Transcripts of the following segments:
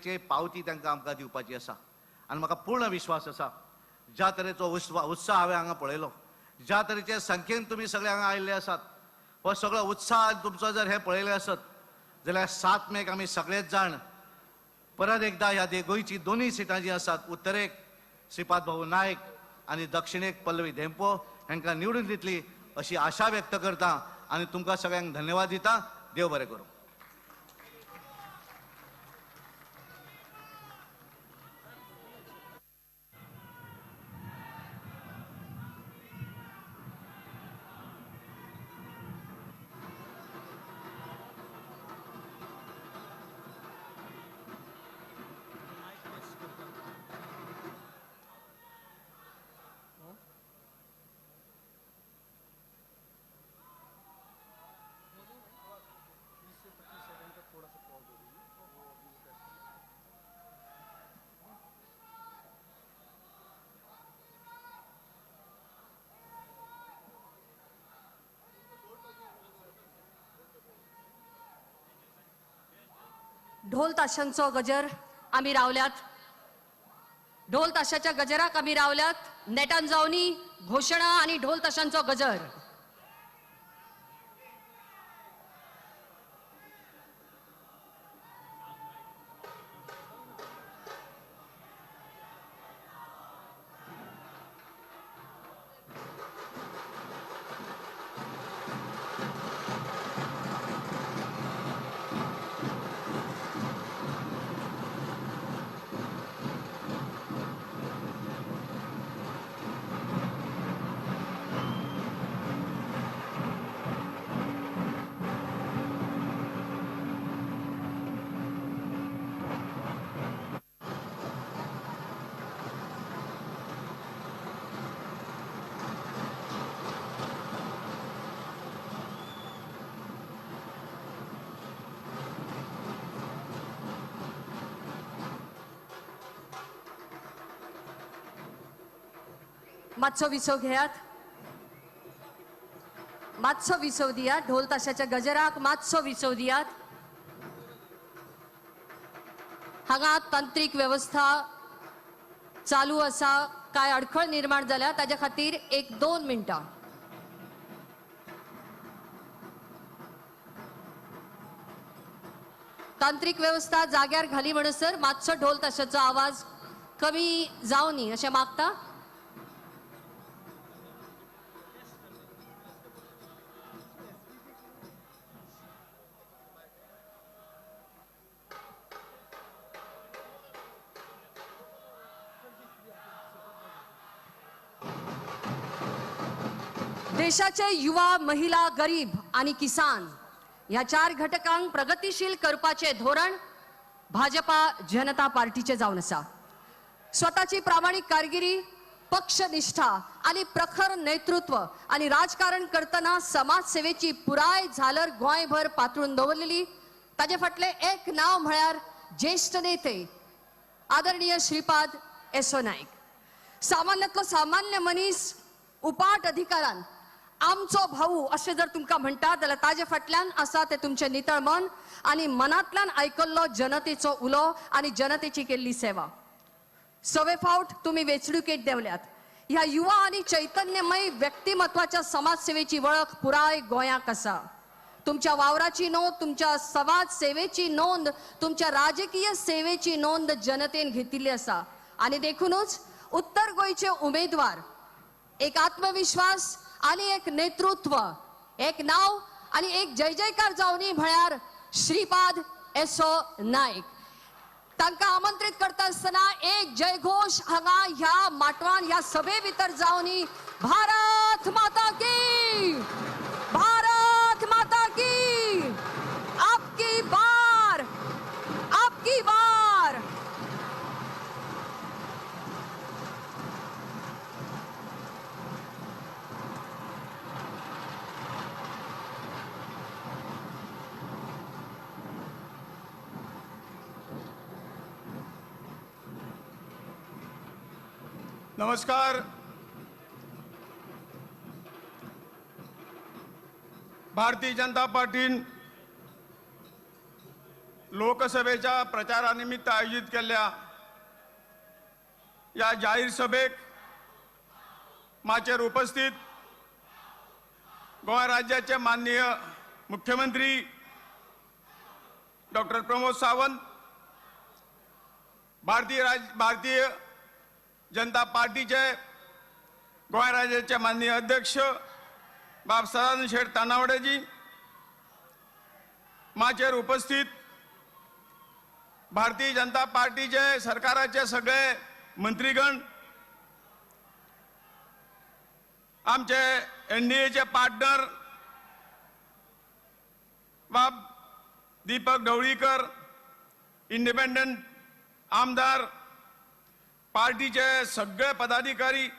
पावती तांकां आमकां दिवपाची आसा आनी म्हाका पूर्ण विश्वास आसा ज्या तरेचो उत्साह हांवें हांगा पळयलो, ज्या तरेचे संख्येन तुमी सगळे हांगा आयिल्ले आसात, हो सगळो उत्साह तुमचो जर हें पळयलें आसत जाल्यार 7 मेक आमी सगळेच जाण परत एकदा ह्या गोंयची दोनूय सिटां जी आसात, उत्तरेक श्रीपाद भाऊ नायक आनी दक्षिणेक पल्लवी धेंपो हांकां निवडून दितली अशी आशा व्यक्त करता आनी तुमकां सगळ्यांक धन्यवाद दिता. देव बरें करूं. ढोल ताशांचो गजर आमी रावल्यात, ढोल ताशाच्या गजराक आमी रावल्यात. नेटान जावनी घोशणा आणि ढोल ताशांचो गजर. मातसो विसव घेयात, मातसो विसव दियात, ढोल ताशाच्या गजराक मातसो विसव दियात. हांगा तांत्रिक व्यवस्था चालू आसा, काय अडखळ निर्माण जाल्या ताज्या खातीर 1-2 मिनटां. तांत्रिक व्यवस्था जाग्यार घाली म्हणसर मातसो ढोल ताशाचो आवाज कमी जावनी अशें मागता. देशाचे युवा, महिला, गरीब आणि किसान ह्या 4 घटकांक प्रगतिशील करपाचे धोरण भाजपा जनता पार्टीचे जावन आसा. स्वताची प्रामाणिक कारगिरी, पक्षनिष्ठा आणि प्रखर नेतृत्व आणि राजकारण करतना समाजसेवेची पुराय झालर गोंयभर पातळून दवरलेली. ताजे फाटले एक नाव म्हळ्यार ज्येष्ठ नेते आदरणीय श्रीपाद येसो नायक. सामान्यांतलो सामान्य मनीस उपाट अधिकारान आमचो भाऊ अशें जर तुमकां म्हणटा जाल्यार ताजे फाटल्यान आसा तें तुमचें नितळ मन आनी मनांतल्यान आयकल्लो जनतेचो उलो आनी जनतेची केल्ली सेवा. सवे फावट तुमी वेंचणुकेंत देंवल्यात. ह्या युवा आनी चैतन्यमय व्यक्तिमत्वाच्या समाजसेवेची वळख पुराय गोंयाक आसा. तुमच्या वावराची नोंद, तुमच्या समाज सेवेची नोंद, तुमच्या राजकीय सेवेची नोंद जनतेन घेतिल्ली आसा आनी देखूनच उत्तर गोंयचे उमेदवार एक आत्मविश्वास आणि एक नेतृत्व, एक नाव आणि एक जय जयकार जावनी म्हळ्यार श्रीपाद येसो नायक. तांकां आमंत्रित करता आसतना एक जयघोष हांगा ह्या माटवान ह्या सभे भितर जावनी. भारत माता की, भारत माता की, आपकी बार, आपकी बार. नमस्कार. भारतीय जनता पार्टीन लोकसभेच्या प्रचारानिमित्त आयोजित केल्ल्या या जाहीर सभेक माचयेर उपस्थित गोंय राज्याचे माननीय मुख्यमंत्री डॉक्टर प्रमोद सावंत, भारतीय जनता पार्टीचे गोंय राज्याचे माननीय अध्यक्ष बाब सदानंद शेट तानावडेजी, माचयेर उपस्थित भारतीय जनता पार्टीचे सरकाराचे सगळे मंत्रीगण, आमचे एनडीएचे पार्टनर बाब दीपक ढवळीकर, इंडिपेंडंट आमदार, पार्टीचे सगळे पदाधिकारी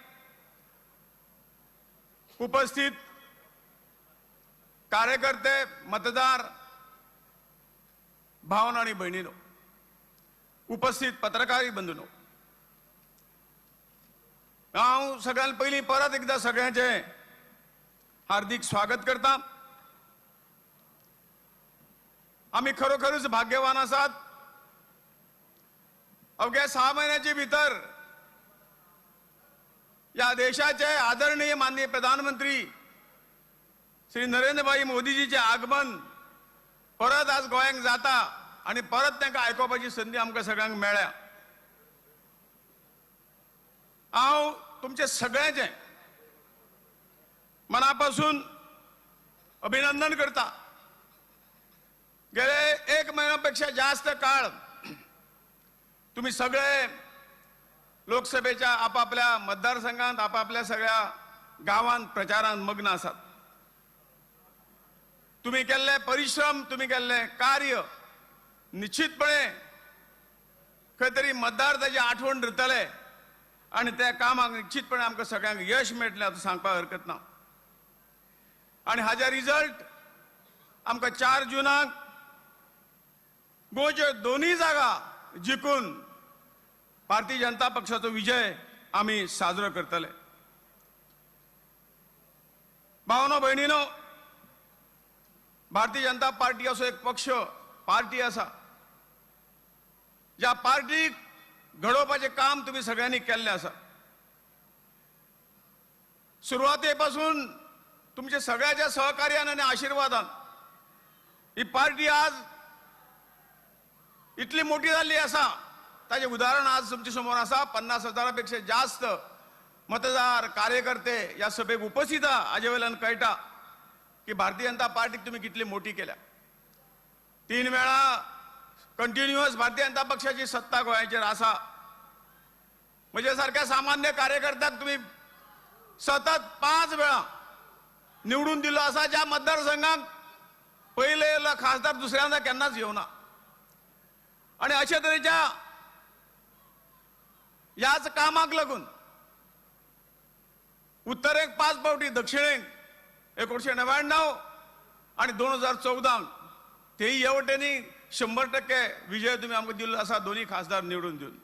उपस्थित कार्यकर्ते, मतदार भावना आणि बहिणीनो, उपस्थित पत्रकारी बंधूनो, हांव सगळ्यात पयलीं परत एकदा सगळ्यांचें हार्दिक स्वागत करता। आमी खरोखरूच भाग्यवान आसात। अवघ्या 6 म्हयन्याचे भितर ह्या देशाचे आदरणीय माननीय प्रधानमंत्री श्री नरेंद्रभाई मोदीजीचे आगमन परत आज गोंयांक जाता आनी परत तांकां आयकुपाची संदी आमकां सगळ्यांक मेळ्ळ्या। हांव तुमचे सगळ्यांचें मनापासून अभिनंदन करता। गेले 1 महिन्यापेक्षा जास्त काळ तुम्ही सगळे लोकसभेच्या आपापल्या मतदारसंघात, आपापल्या सगळ्या गावांत प्रचारांत मग्न आसात। तुम्ही केल्ले परिश्रम, तुम्ही केल्ले कार्य निश्चितपणे खंय तरी मतदार ताची आठवण धरतले आनी त्या कामाक निश्चितपणे आमकां सगळ्यांक यश मेळटलें आतां सांगपाक हरकत ना। आनी हाजे रिजल्ट आमकां 4 जूनाक गोंयच्यो दोनूय जागा जिखून भारतीय जनता पक्षाचो विजय आमी साजरो करतले। भावनो भयणीनो, भारतीय जनता पार्टी असो एक पक्ष, पार्टी आसा ज्या पार्टीक घडोवपाचें काम तुमी सगळ्यांनी केल्लें आसा। सुरवाते पासून तुमच्या सगळ्याच्या सहकार्यान आनी आशिर्वादान ही पार्टी आज इतली मोठी जाल्ली आसा। ताजें उदाहरण आज तुमच्या समोर आसा। 50,000 पेक्षा जास्त मतदार कार्यकर्ते ह्या सभेक उपस्थित आसा। हाजे वयल्यान कळटा की भारतीय जनता पार्टीक तुमी कितली मोठी केल्या। 3 वेळा कंटिन्युअस भारतीय जनता पक्षाची सत्ता गोंयाचेर आसा। म्हजे सारक्या सामान्य कार्यकर्त्याक तुमी सतत 5 वेळा निवडून दिलो आसा, ज्या मतदारसंघाक पयले येयलो खासदार दुसऱ्यांदा केन्नाच येवना। आनी अशे तरेच्या ह्याच कामाक लागून उत्तरेक 5 फावटी, दक्षिणेक 1999 आनी 2014 तेय हे वटेनी 100% विजय तुमी आमकां दिल्लो आसा, दोनूय खासदार निवडून दिवन।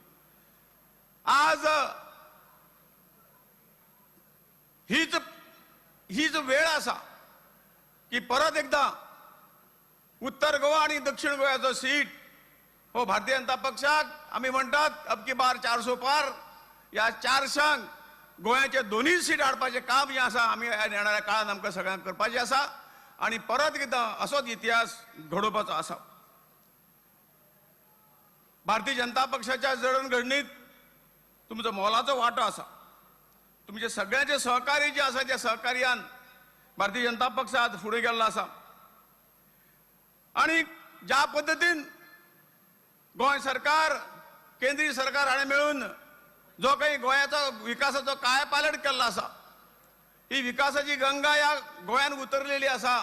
आज हीच वेळ आसा की परत एकदा उत्तर गोवा आनी दक्षिण गोव्याचो सीट हो भारतीय जनता पक्षाक आमी म्हणटात अब की बार 400 पार, ह्या 400 गोव्याचे दोनूय सीट हाडपाचें काम जें आसा आमी येणाऱ्या काळांत आमकां सगळ्यांक करपाचें आसा आनी परत एकदां असोच इतिहास घडोवपाचो आसा। भारतीय जनता पक्षाच्या जडणघडणीत तुमचो मोलाचो वांटो आसा। तुमचे सगळ्यांचे सहकार्य जे आसा त्या सहकार्यान भारतीय जनता पक्ष आज फुडें गेल्लो आसा। आनी ज्या पद्दतीन गोंय सरकार, केंद्रीय सरकार हाणें मेळून जो काही गोंयाचो विकासाचो कायापालट केल्लो आसा, ही विकासाची गंगा ह्या गोंयान उतरलेली आसा।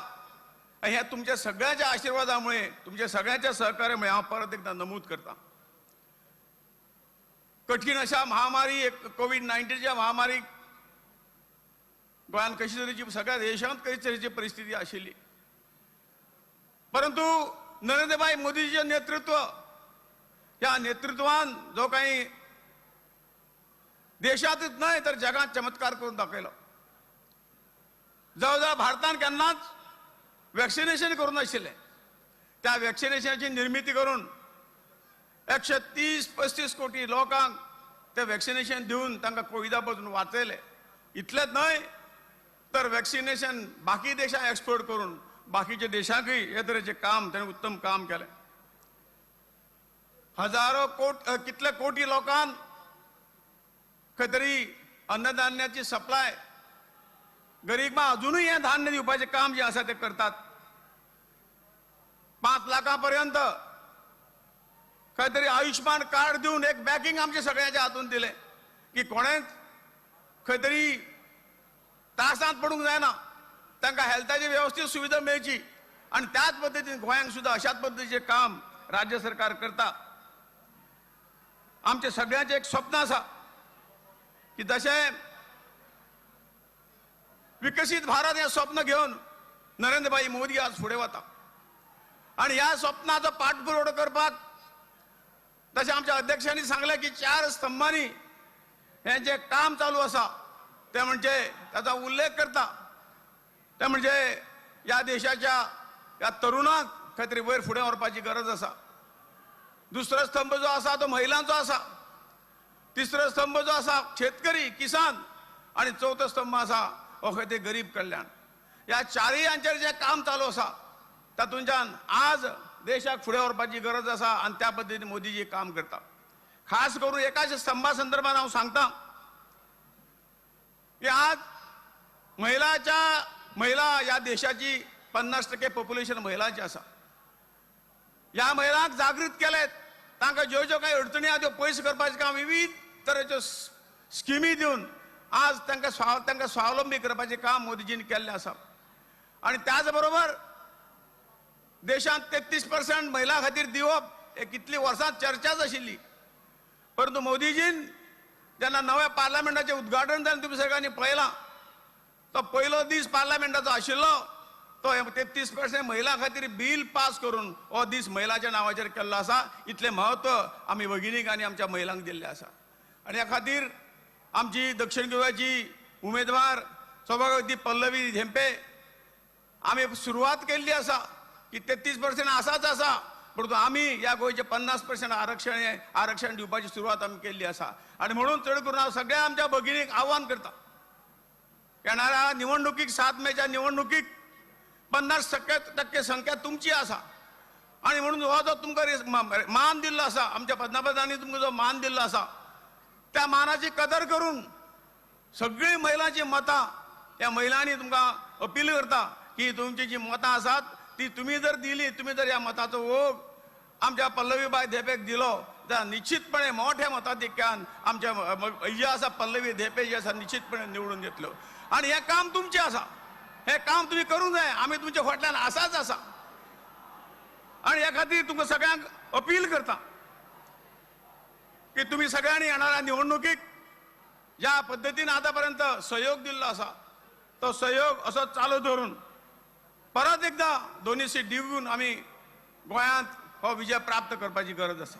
ह्या तुमच्या सगळ्यांच्या आशिर्वादामुळे, तुमच्या सगळ्यांच्या सहकार्यामुळे हांव परत एकदा नमूद करता। कठीण अशा महामारी, एक कोवीड-19च्या महामारीक गोंयांत कशी तरेची, सगळ्या देशांत कशी तरेची परिस्थिती आशिल्ली, परंतु नरेंद्रभाई मोदीजीचें नेतृत्व, ह्या नेतृत्वान जो काही देशांतच न्हय तर जगात चमत्कार करून दाखयलो। जवळ जवळ भारतान केन्नाच वॅक्सिनेशन करूं नाशिल्लें, त्या वॅक्सिनेशनाची निर्मिती करून 130-35 कोटी लोकांक ते वॅक्सिनेशन दिवन तांकां कोविडा पासून वाचयले. इतलेंच न्हय तर वॅक्सिनेशन बाकी देशांक एक्सपोर्ट करून बाकीच्या देशांकय हे तरेचें काम ताणें उत्तम काम केलें. हजारो कोट कितले कोटी लोकांक खंय तरी अन्नधान्याची सप्लाय गरीबां अजुनूय हें धान्य दिवपाचें काम जें आसा तें करतात. 5 लाखां पर्यंत खंय तरी आयुष्मान कार्ड दिवन एक बॅकिंग आमच्या सगळ्यांच्या हातून दिलें की कोणेंच खंय तरी त्रासांत पडूंक जायना, तांकां हेल्थाची वेवस्थीत सुविधा मेळची. आनी त्याच पद्दतीन गोंयांक सुद्दां अशाच पद्दतीचें काम राज्य सरकार करता. आमचें सगळ्यांचें एक स्वप्न आसा की जशें विकसीत भारत हें स्वप्न घेवन नरेंद्रभाई मोदी आज फुडें वता आनी ह्या स्वप्नाचो पाठपुरवठो करपाक तशें आमच्या अध्यक्षांनी सांगलें की 4 स्तंभांनी हें जें काम चालू आसा तें म्हणजे ताचो उल्लेख करता तें म्हणजे ह्या देशाच्या ह्या तरुणांक खंय तरी वयर फुडें व्हरपाची गरज आसा. दुसरो स्तंभ जो आसा तो महिलांचो आसा, तिसरो स्तंभ जो आसा शेतकरी किसान, आनी चवथो स्तंभ आसा हो खंय ते गरीब कल्याण. ह्या चारय हांचेर जें काम चालू आसा तातूंतल्यान आज देशाक फुडें व्हरपाची गरज आसा आनी त्या पद्दतीन मोदीजी काम करता. खास करून एकाच स्तंभा संदर्भात हांव सांगता की आज महिला ह्या देशाची 50% पॉप्युलेशन महिलांची आसा. ह्या महिलांक जागृत केलेत, तांकां ज्यो ज्यो कांय अडचणी आहा त्यो पयस करपाचें काम विविध तरेच्यो स्किमी दिवन आज तांकां स्वावलंबी करपाचें काम मोदीजीन केल्लें आसा. आनी त्याच बरोबर देशांत 33% महिलां खातीर दिवप हे कितलीं वर्सां चर्चाच आशिल्ली, परंतु मोदीजीन जेन्ना नव्या पार्लमेंटाचें उद्घाटन जालें तुमी सगळ्यांनी पळयलां, तो पयलो दीस पार्लमेंटाचो आशिल्लो तो 33% महिलां खातीर बील पास करून हो दीस महिलांच्या नांवाचेर केल्लो आसा. इतलें म्हत्व आमी भगिनीक आनी आमच्या महिलांक दिल्लें आसा. आनी ह्या खातीर आमची दक्षिण गोव्याची उमेदवार सौभाग्यवती पल्लवी धेंपे आमी सुरवात केल्ली आसा की 33% आसाच आसा, परंतु आमी ह्या गोंयचें 50% आरक्षण आरक्षण दिवपाची सुरवात आमी केल्ली आसा. आनी म्हणून चड करून हांव सगळ्या आमच्या भगिनीक आव्हान करता, येणाऱ्या निवडणुकीक 7 मेच्या निवडणुकीक 50% संख्या तुमची आसा आनी म्हणून हो जो तुमकां मान दिल्लो आसा आमच्या पद्मनाभांनी तुमकां जो मान दिल्लो आसा त्या मानाची कदर करून सगळीं महिलांची मतां ह्या महिलांनी तुमकां अपील करता की तुमची जी मतां आसात ती तुमी जर दिली, तुमी जर ह्या मताचो ओघ आमच्या पल्लवीबाय धेंपेक दिलो जाल्यार निश्चितपणे मोठ्या मताधिक्यान आमच्या जे आसा पल्लवी धेंपे जे आसा निश्चितपणे निवडून येतलो. आनी हें काम तुमचें आसा, हें काम तुमी करूंक जाय, आमी तुमच्या फाटल्यान आसाच आसा. आनी ह्या खातीर तुमकां सगळ्यांक अपील करता की तुमी सगळ्यांनी येणाऱ्या निवडणुकीक ज्या पद्दतीन आतां पर्यंत सहयोग दिल्लो आसा तो सहयोग असो चालू दवरून परत एकदा दोन्ही सीट दिवन आमी गोंयांत हो विजय प्राप्त करपाची गरज आसा.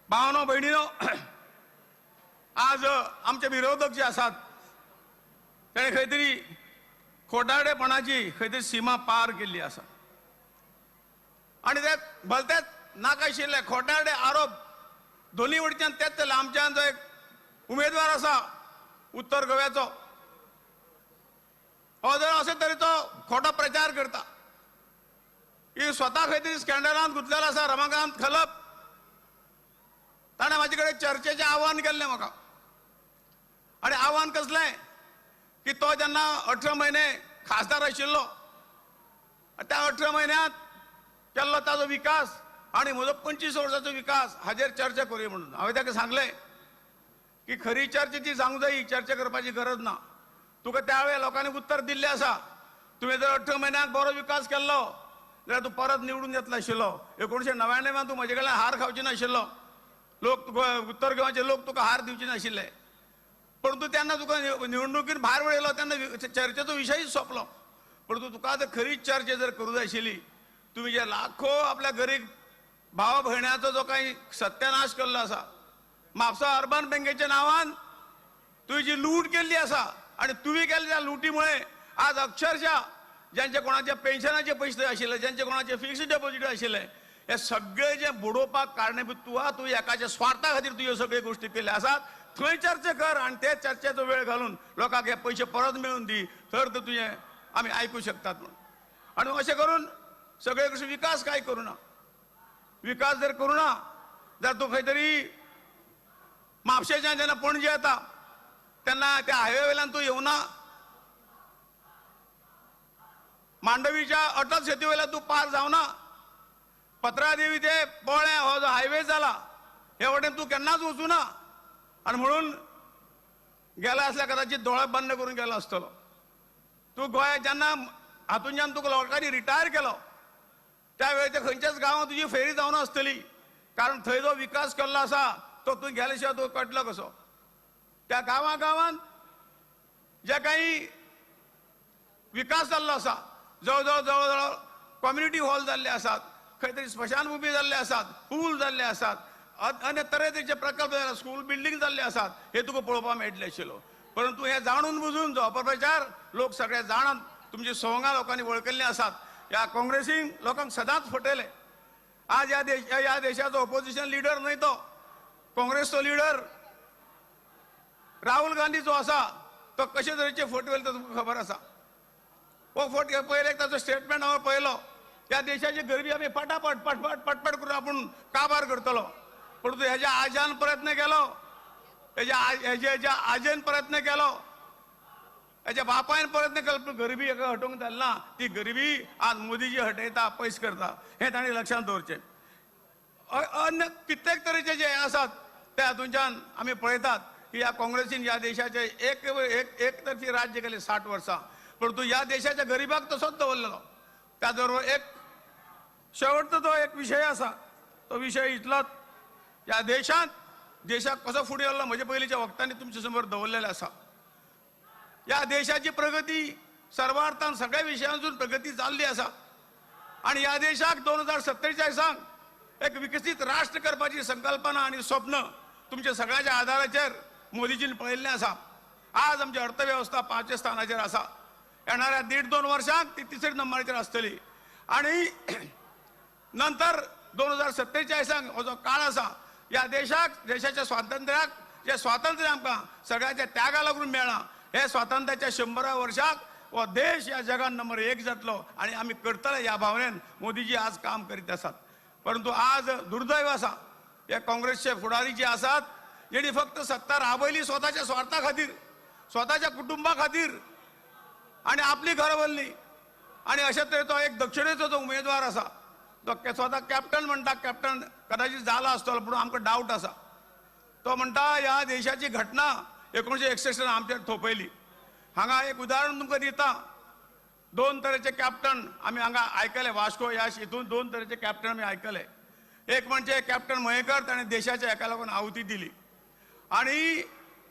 भावनो भयणीनो, आज आमचे विरोधक जे आसात तेणे खंय तरी खोटारडेपणाची खंय तरी सीमा पार केल्ली आसा आनी ते भलतेच नाका आशिल्ले खोटारडे आरोप दोन्ही वटच्यान तेच जाले. आमच्यान जो एक उमेदवार आसा उत्तर गोव्याचो हो जर अशे तरेचो खोटो प्रचार करता की स्वता खंय तरी स्कँडलांत गुंतलेलो आसा रमाकांत खलप, ताणें म्हाजे कडेन चर्चेचें आव्हान केल्लें म्हाका. आनी आव्हान कसलें की तो जेन्ना 18 म्हयने खासदार आशिल्लो त्या 18 म्हयन्यांत केल्लो ताजो विकास आनी म्हजो 25 वर्सांचो विकास हाजेर चर्चा करुया म्हणून. हांवें ताका सांगलें की खरी चर्चा ती जावंक जाय, चर्चा करपाची गरज ना. तुका त्या वेळार लोकांनी उत्तर दिल्लें आसा, तुवें जर 18 म्हयन्यांक बरो विकास केल्लो जाल्यार तूं परत निवडून येतलो आशिल्लो. 1999 तूं म्हजे कडल्यान हार खावची नाशिल्लो, लोक उत्तर गोंयचे लोक तुका हार दिवचे नाशिल्ले, परंतु तेन्ना तुका निवडणुकीन भायर वडयलो तेन्ना चर्चेचो विशयच सोंपलो. परंतु तुका जर खरी चर्चा जर करूं जाय आशिल्ली, तुमी जे लाखो आपल्या गरीब भावा भयणाचो जो कांय सत्यानाश केल्लो आसा, म्हापसा अर्बन बँकेच्या नांवान तुवें जी लूट केल्ली आसा आनी तुवें केल्ल्या लुटीमुळे आज अक्षरशः ज्यांचे कोणाचे पेन्शनाचे पयशे आशिल्ले, ज्यांचे कोणाचे फिक्स्ड डेपॉझिट आशिल्ले, हे सगळे जे बुडोवपाक कारणीभूत तूं आहा. तूं एकाच्या स्वार्था खातीर तूं ह्यो सगळ्यो गोश्टी केल्यो आसात. थंय चर्चा कर आनी ते चर्चेचो वेळ घालून लोकांक हे पयशे परत मेळून दी, तर तुजें आमी आयकूं शकतात म्हणून. आनी अशें करून सगळे कशें विकास काय करूं ना. विकास जर करूं ना जाल्यार तूं खंय तरी म्हापशेच्यान जेन्ना पणजे येता तेन्ना त्या हायवे वयल्यान तूं येवना, मांडवीच्या अटल सेतू वयल्यान तूं पार जावना, पत्रादेवी ते पोळ्या हो जो हायवे जाला हे वटेन तूं केन्नाच वचूं ना. आनी म्हणून गेला आसल्यार कदाचित दोळे बंद करून गेलो आसतलो. तूं गोंया जेन्ना हातूंतल्यान तुका लोकांनी रिटायर केलो त्या वेळार खंयच्याच गांवांत तुजी फेरी जावना आसतली, कारण थंय जो विकास केल्लो आसा तो तूं गेले शिवाय तूं कळटलो कसो. त्या गांवां गांवांत जे काही विकास जाल्लो आसा, जवळ जवळ जवळ जवळ कम्युनिटी हॉल जाल्ले आसात, खंय तरी स्मशानभूमी जाल्ले आसात, पूल जाल्ले आसात, अन्य तरेतरेचे प्रकल्प जाले, स्कूल बिल्डींग जाल्ले आसात, हे तुका पळोवपाक मेळटलें आशिल्लो. परंतु हे जाणून बुजून जो अपप्रचार लोक सगळे जाणात, तुमची सवंगां लोकांनी वळखल्लीं आसात. ह्या काँग्रेसीन लोकांक सदांच फटयले. आज ह्या देशाचो ऑपोजिशन लिडर न्हय तो, काँग्रेसचो लिडर राहुल गांधी जो आसा तो कशे तरेचे फट वयले तो तुमकां खबर आसा. हो फट पयले ताचो स्टेटमेंट हांवें पळयलो, ह्या देशाची गरिबी आमी पटापट पटपट पटपट करून आपूण काबार करतलो. परंतु हेज्या आज्यान प्रयत्न केलो, हेज्या आजेन प्रयत्न केलो, हेज्या बापायन प्रयत्न केलो, पूण गरिबी एका हटोवंक जाली ना. ती गरिबी आज मोदीजी हटयता, पयस करता, हें तांणी लक्षांत दवरचें. अन्य कित्येक तरेचे जे आसात ते हातूंच्यान आमी पळयतात की ह्या काँग्रेसीन ह्या देशाचे एक एक तर्फी राज्य केलें 60 वर्सां, परंतु ह्या देशाच्या गरिबाक तसोच दवरलेलो. त्याच बरोबर एक शेवटचो जो एक विशय आसा तो विशय इतलोच, ह्या देशांत देशाक कसो फुडें व्हरलो म्हजे पयलींच्या वक्तांनी तुमच्या समोर दवरलेलें आसा. ह्या देशाची प्रगती सर्वार्थान सगळ्या विशयांतून प्रगती जाल्ली आसा आनी ह्या देशाक 2047 एक विकसीत राष्ट्र करपाची संकल्पना आनी स्वप्न तुमच्या सगळ्यांच्या आधाराचेर मोदीजीन पळयल्लें आसा. आज आमची अर्थवेवस्था 5व्या स्थानाचेर आसा, येणाऱ्या 1.5-2 वर्सांक ती 3ऱ्या नंबराचेर आसतली आनी नंतर 2047 हो जो काळ आसा ह्या देशाक देशाच्या स्वातंत्र्याक जे स्वातंत्र्य आमकां सगळ्यांच्या त्यागा लागून मेळ्ळां, हे स्वातंत्र्याच्या 100 वर्साक हो देश ह्या जगान नंबर 1 जातलो आनी आमी करतले ह्या भावनेन मोदीजी आज काम करीत आसात. परंतु आज दुर्दैव आसा हे काँग्रेसचे फुडारी जे आसात जेणी फक्त सत्ता राबयली स्वताच्या स्वार्था खातीर, स्वताच्या कुटुंबा खातीर आनी आपली घरां भरली. आनी अशे तरेचो एक दक्षिणेचो जो उमेदवार आसा तो स्वता कॅप्टन म्हणटा, कॅप्टन कदाचित जाला आसतलो पूण आमकां डावट आसा. तो म्हणटा ह्या देशाची घटना 1961 आमचेर थोपयली. हांगा एक उदाहरण तुमकां दिता, 2 तरेचे कॅप्टन आमी हांगा आयकले, वास्को ह्या हितून 2 तरेचे कॅप्टन आमी आयकले. एक म्हणजे कॅप्टन मयेकर, ताणें देशाच्या एका लागून आहुती दिली आनी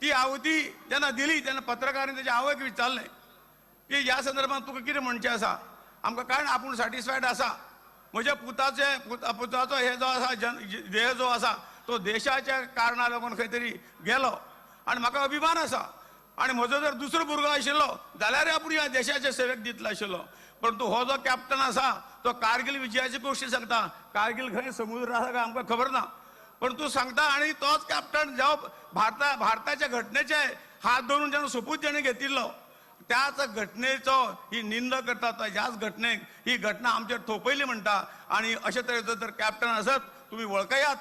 ती आहुती जेन्ना दिली तेन्ना पत्रकारांनी तेच्या आवयक विचारलें की ह्या संदर्भात तुका कितें म्हणचें आसा आमकां, कारण आपूण सॅटिस्फायड आसा, म्हज्या पुताचो हे जो आसा देह जो आसा तो देशाच्या कारणा लागून खंय तरी गेलो आनी म्हाका अभिमान आसा आनी म्हजो जर दुसरो भुरगो आशिल्लो जाल्यारय आपूण ह्या देशाचे सेवेक दितलो आशिल्लो. परंतु हो जो कॅप्टन आसा तो कारगिल विजयाची गोश्टी सांगता, कारगिल खंय समुद्र आसा काय आमकां खबर ना, पण तूं सांगता. आनी तोच कॅप्टन जेव्हा भारताच्या घटनेचे हात धरून जेन्ना सोपूत जेणे घेतिल्लो त्याच घटनेचो ही निंदा करता, ह्याच घटनेक ही घटना आमचेर थोपयली म्हणटा. आनी अशे तरेचो जर कॅप्टन आसत तुमी वळखयात,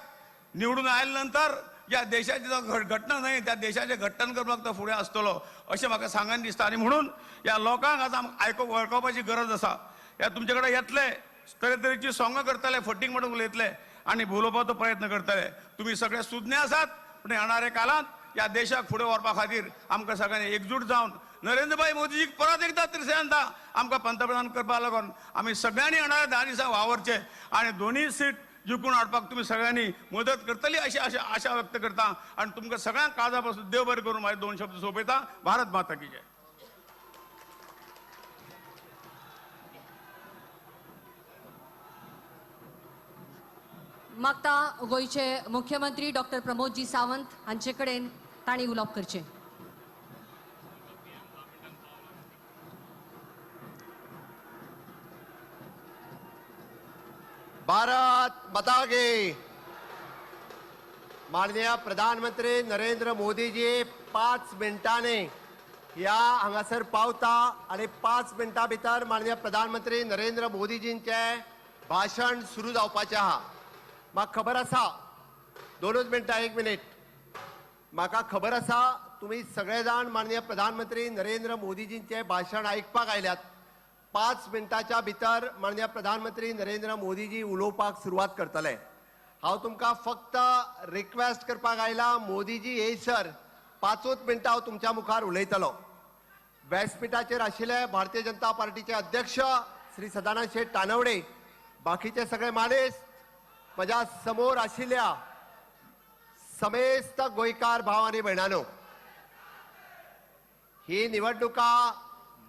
निवडून आयले नंतर ह्या देशाची जो घटना न्हय त्या देशाचें घट्टन करपाक तो फुडें आसतलो अशें म्हाका सांगन दिसता. आनी म्हणून ह्या लोकांक आज आमकां आयकूंक वळखुपाची गरज आसा. ह्या तुमचे कडेन येतले तरेतरेची सोंगां करतले, फटींग म्हणून उलयतले आनी भुलोवपाचो प्रयत्न करतले. तुमी सगळे सुज्ञ आसात, पूण येणाऱ्या काळांत ह्या देशाक फुडें व्हरपा खातीर आमकां सगळ्यांनी एकजूट जावन नरेंद्रभाई मोदीजीक परत एकदा तिसऱ्यांदा आमकां पंतप्रधान करपाक लागून आमी सगळ्यांनी येणाऱ्या 10 दिसां वावरचे आनी 2 सीट जिखून हाडपाक तुमी सगळ्यांनी मदत करतली अशी आशा व्यक्त करता आनी तुमकां सगळ्यांक काळजा पासून देव बरें करून म्हाजे 2 शब्द सोंपयता. भारत माता की जय. मागता गोंयचे मुख्यमंत्री डॉक्टर प्रमोदजी सावंत हांचे कडेन तांणी उलोवप करचें. भारत माता की। माननीय प्रधानमंत्री नरेंद्र मोदीजी 5 मिनटांनी ह्या हांगासर पावता आनी 5 मिनटां भितर माननीय प्रधानमंत्री नरेंद्र मोदीजींचें भाशण सुरू जावपाचें आहा। म्हाका खबर आसा, 2 मिनटां, 1 मिनीट, म्हाका खबर आसा तुमी सगळे जाण माननीय प्रधानमंत्री नरेंद्र मोदीजींचें भाशण आयकपाक आयल्यात। 5 मिनटाच्या भितर माननीय प्रधानमंत्री नरेंद्र मोदीजी उलोवपाक सुरवात करतले। हांव तुमकां फक्त रिक्वेस्ट करपाक आयला, मोदीजी येयसर 5 मिनटां हांव तुमच्या मुखार उलयतलो। व्यासपीठाचेर आशिल्ले भारतीय जनता पार्टीचे अध्यक्ष श्री सदानंद शेट तानवडे, बाकीचे सगळे मानेस्त, म्हज्या समोर आशिल्ल्या समेस्त गोंयकार भाव आनी भयणांनो, ही निवडणुका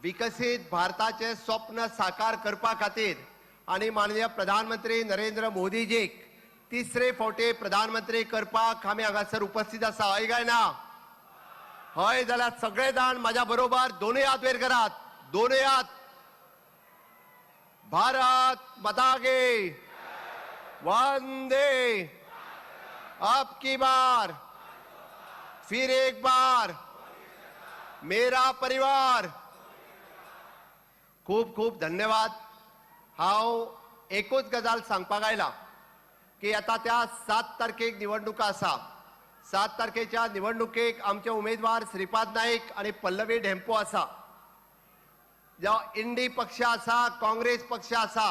विकसीत भारताचे स्वप्न साकार करपा खातीर आनी माननीय प्रधानमंत्री नरेंद्र मोदीजीक तिसरे फावटी प्रधानमंत्री करपाक आमी हांगासर उपस्थित आसा। हय काय ना? हय जाल्यार सगळे जाण म्हाज्या बरोबर दोनूय हात वयर करात, दोनूय हात। भारत माता की, वंदे, अब की बार फिर एक बार मेरा परिवार। खूब खूब धन्यवाद। हांव एकूच गजाल सांगपाक आयला की आतां त्या 7 तारखेक निवडणुका आसा। 7 तारखेच्या निवडणुकेक आमचे उमेदवार श्रीपाद नाईक आनी पल्लवी ढेंपो आसा। जो इंडी पक्ष आसा, काँग्रेस पक्ष आसा,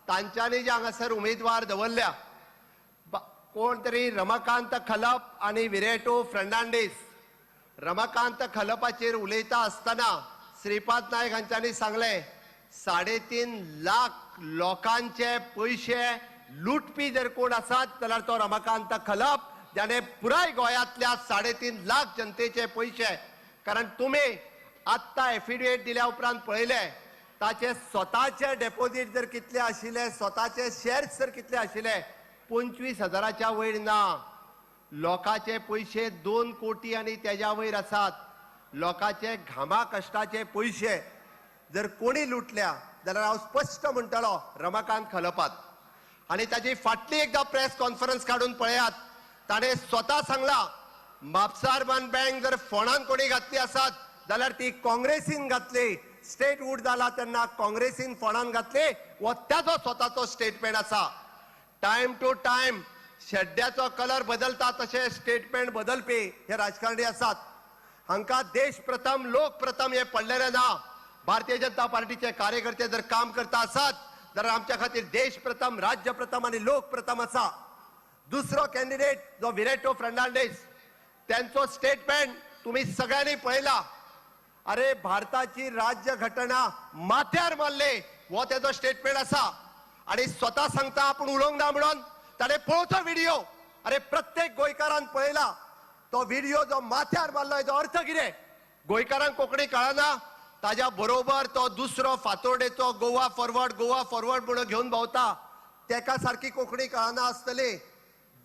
तांच्यांनी जे हांगासर उमेदवार दवरल्या, कोण तरी रमाकांत खलप आनी विरेटो फर्नांडीस। रमाकांत खलपाचेर उलयता आसतना श्रीपाद नायक हांच्यांनी सांगलें, 3.5 लाख लोकांचे पयशे लुटपी जर कोण आसात जाल्यार तो रमाकांत खलप, जाणे पुराय गोंयांतल्या 3.5 लाख जनतेचे पयशे, कारण तुमी आत्तां एफिडेवीट दिल्या उपरांत पळयलें ताचे स्वताचे डेपोजीट जर कितले आशिल्ले, स्वताचे शेर्स जर कितले आशिल्ले, 25,000च्या वयर ना। लोकांचे पयशे 2 कोटी आनी तेज्या वयर आसात। लोकांचे घामा कश्टाचे पयशे जर कोणी लुटल्या जाल्यार हांव स्पश्ट म्हणटलो रमाकांत खलपात। आनी ताजी फाटली एकदां प्रेस कॉन्फरन्स काडून पळयात, ताणें स्वता सांगला म्हापसा अर्बन बँक जर फोंडान कोणी घातली आसात जाल्यार ती काँग्रेसीन घातली, स्टेट वूड जाला तेन्ना काँग्रेसीन फोंडान घातली, हो ताजो स्वताचो स्टेटमेंट आसा। टायम टू टायम शेड्ड्याचो कलर बदलता तशें स्टेटमेंट बदलपी हे राजकारणी आसात। हांकां देश प्रथम लोक प्रथम हे पडलेलें ना। भारतीय जनता पार्टीचे कार्यकर्ते जर काम करता आसात जाल्यार आमच्या खातीर देश प्रथम, राज्य प्रथम आनी लोक प्रथम आसा। दुसरो कॅन्डिडेट जो विरेटो फर्नांडीस, त्यांचो स्टेटमेंट तुम्ही सगळ्यांनी पळयला। अरे भारताची राज्य घटना माथ्यार मारले हो तेजो स्टेटमेंट आसा आनी स्वता सांगता आपूण उलोवंक ना म्हणून। ताणें पळोवचो व्हिडिओ, अरे प्रत्येक गोंयकारान पळयला तो व्हिडिओ जो माथ्यार मारलो, हेजो अर्थ कितें? गोंयकारांक कोंकणी कळना, ताज्या बरोबर तो दुसरो फातोर्डेचो गोवा फॉरवर्ड, गोवा फॉरवर्ड म्हणून घेवन भोंवता, तेका सारकी कोंकणी कळना आसतली।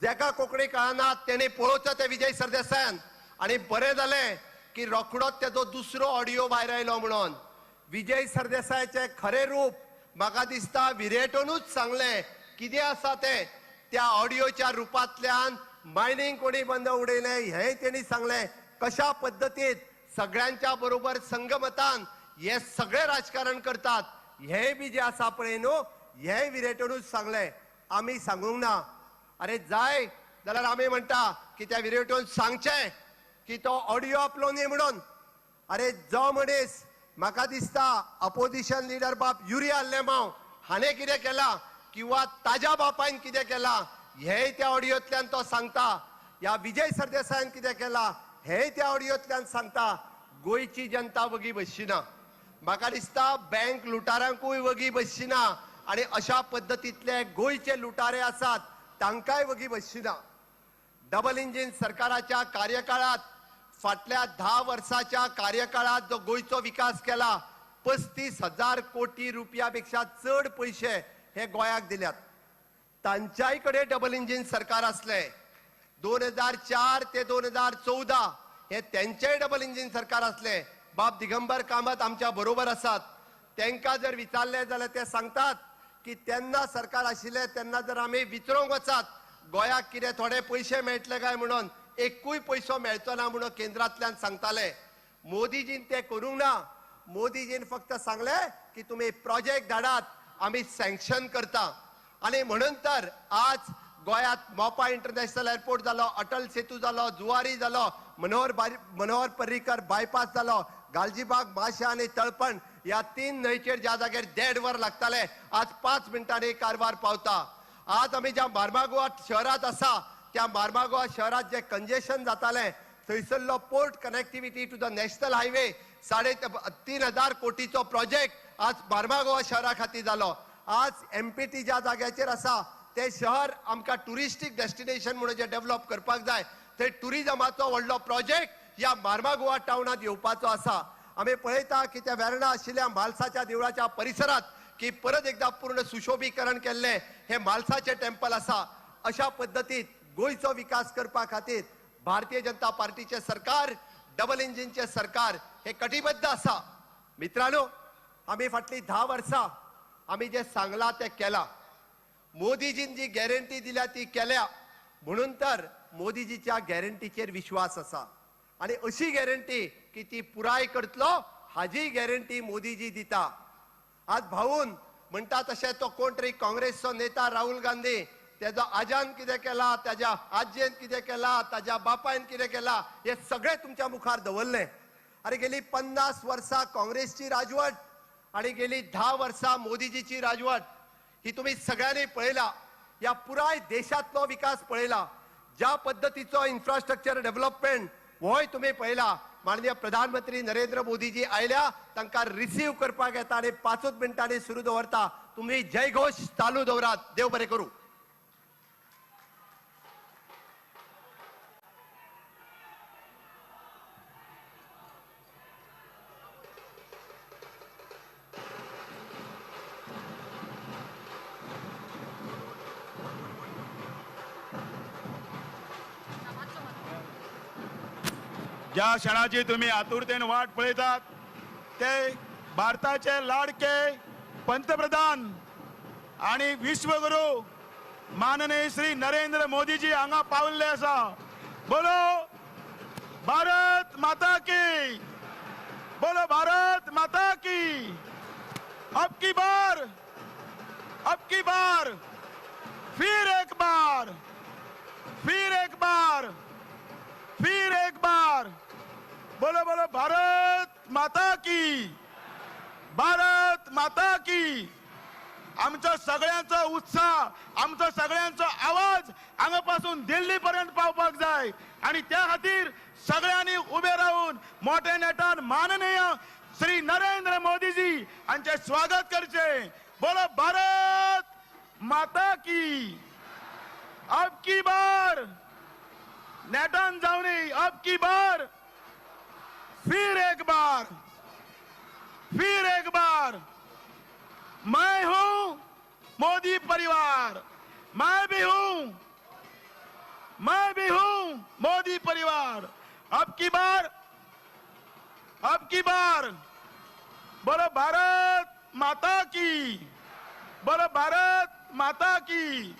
जेका कोंकणी कळना तेणे पळोवचो ते विजय सरदेसायान। आनी बरें जालें की रोखडोच तेजो दुसरो ऑडियो भायर आयलो म्हणून। विजय सरदेसायाचें खरें रूप म्हाका दिसता विरेटोनूच सांगलें कितें आसा तें। त्या ऑडियोच्या रुपांतल्यान मायनींग कोणी बंद उडयलें हेंय तेणी सांगलें, कशा पद्दतीन सगळ्यांच्या बरोबर संगमतान हे सगळे राजकारण करतात हेंय बी जें आसा पळय न्हू, हेंय विरेटोनूच सांगलें, आमी सांगूंक ना। अरे जाय जाल्यार आमी म्हणटा की त्या विरेटोन सांगचें की तो ऑडियो आपलो न्ही म्हणून। अरे जो मनीस म्हाका दिसता अपोजिशन लिडर बाब युरी आल्लेमाव हाणें कितें केलां किंवा ताज्या बापायन कितें केलां हेंय त्या ऑडियोंतल्यान तो सांगता, ह्या विजय सरदेसायान कितें केलां हेंय त्या ऑडियोंतल्यान सांगता। गोंयची जनता वगी बसची ना, म्हाका दिसता बँक लुटारांकूय वगी बसची ना आनी अशा पद्दतींतले गोंयचे लुटारे आसात तांकांय वगी बसची ना। डबल इंजीन सरकाराच्या कार्यकाळात फाटल्या 10 वर्साच्या कार्यकाळात जो गोंयचो विकास केला, 35,000 कोटी रुपया पेक्षा चड पयशे हे गोंयाक दिल्यात। तांच्याय कडेन डबल इंजीन सरकार आसलें। 2004 ते 2014 हे तेंचेय डबल इंजीन सरकार आसलें। बाब दिगंबर कामत आमच्या बरोबर आसात, तांकां जर विचारलें जाल्यार ते सांगतात की तेन्ना सरकार आशिल्लें तेन्ना जर आमी विचारूंक वचात गोंयाक कितें थोडे पयशे मेळटले काय म्हणून, एकूय पयसो मेळचो ना म्हणून केंद्रांतल्यान सांगताले. मोदीजीन ते करूंक ना. मोदीजीन फक्त सांगलें की तुमी प्रोजेक्ट धाडात, आमी सँक्शन करता. आनी म्हणून तर आज गोंयांत मोपा इंटरनॅशनल एअरपोर्ट जालो, अटल सेतू जालो, जुवारी जालो, मनोहर पर्रीकर बायपास जालो, गालजीबाग, माशा आनी तळपण ह्या 3 न्हंयचेर ज्या जाग्यार 1.5 वर लागताले आज 5 मिनटांनी कारवार पावता. आज आमी ज्या मार्मागोवा शहरांत आसा त्या मार्मागोवा शहरांत जे कंजेशन जातालें थंयसरलो port connectivity to the national highway 3,500 कोटीचो project आज मार्मागोवा शहरा खातीर जालो. आज एमपीटी ज्या जाग्याचेर आसा ते शहर आमकां ट्युरिस्टीक डेस्टिनेशन म्हणून जे डेव्हलप करपाक जाय थंय ट्युरिजमाचो व्हडलो प्रोजेक्ट ह्या मार्मागोवा टावनांत येवपाचो आसा. आमी पळयता की त्या वेर्णा आशिल्ल्या म्हालसाच्या देवळाच्या परिसरांत की परत एकदा पूर्ण सुशोभीकरण केल्लें हें म्हालसाचें टेम्पल आसा. अशा पद्दतीत गोंयचो विकास करपा खातीर भारतीय जनता पार्टीचें सरकार, डबल इंजिनचें सरकार हे कटिबद्ध आसा. मित्रांनो, आमी फाटलीं 10 वर्सां आमी जें सांगलां तें केलां. मोदीजीन जी गॅरंटी दिल्या ती केल्या, म्हणून तर मोदीजीच्या गॅरंटीचेर विश्वास आसा. आनी अशी गॅरंटी की ती पुराय करतलो हाजी गॅरंटी मोदीजी दिता. आज भाऊन म्हणटा तशें तो कोण तरी काँग्रेसचो नेता राहुल गांधी, तेजो आजान कितें केला, ताज्या आजयेन कितें केला, ताज्या बापायन कितें केला, हे सगळें तुमच्या मुखार दवरलें. आनी गेली 50 वर्सां काँग्रेसची राजवट आनी गेली 10 वर्सां मोदीजीची राजवट ही तुमी सगळ्यांनी पळयला. ह्या पुराय देशांतलो विकास पळयला, ज्या पद्दतीचो इन्फ्रास्ट्रक्चर डेव्हलपमेंट होय तुमी पळयला. माननीय प्रधानमंत्री नरेंद्र मोदीजी आयल्या तांकां रिसीव करपाक येता आनी 5 मिनटांनी सुरू दवरता. तुमी जयघोश चालू दवरात. देव बरें करूं. ज्या क्षणाची तुम्ही आतुरतेन वाट पळयतात ते भारताचे लाडके पंतप्रधान आणि विश्वगुरू माननीय श्री नरेंद्र मोदीजी हांगा पावल्ले आसा. बोलो भारत माता की, बोलो भारत माता की. अब की बार, अब की बार, फिर एक बार, फिर एक बार, फिर एक बार. बोलो बोलो भारत माता की, भारत माता की. आमचो सगळ्यांचो उत्साह, आमचो सगळ्यांचो आवाज हांगा पासून दिल्ली पर्यंत पावपाक जाय आनी त्या खातीर सगळ्यांनी उबे रावून मोठ्या नेटान माननीय श्री नरेंद्र मोदीजी हांचे स्वागत करचे. बोलो भारत माता की. अब की बार नेटान जावनी, अब की बार, फिर एक बार, फिर एक बार. मैं हूं मोदी परिवार, मैं भी हूं, मैं भी हूं मोदी परिवार. अब की बार, अब की बार. बोलो भारत माता की, बोलो भारत माता की.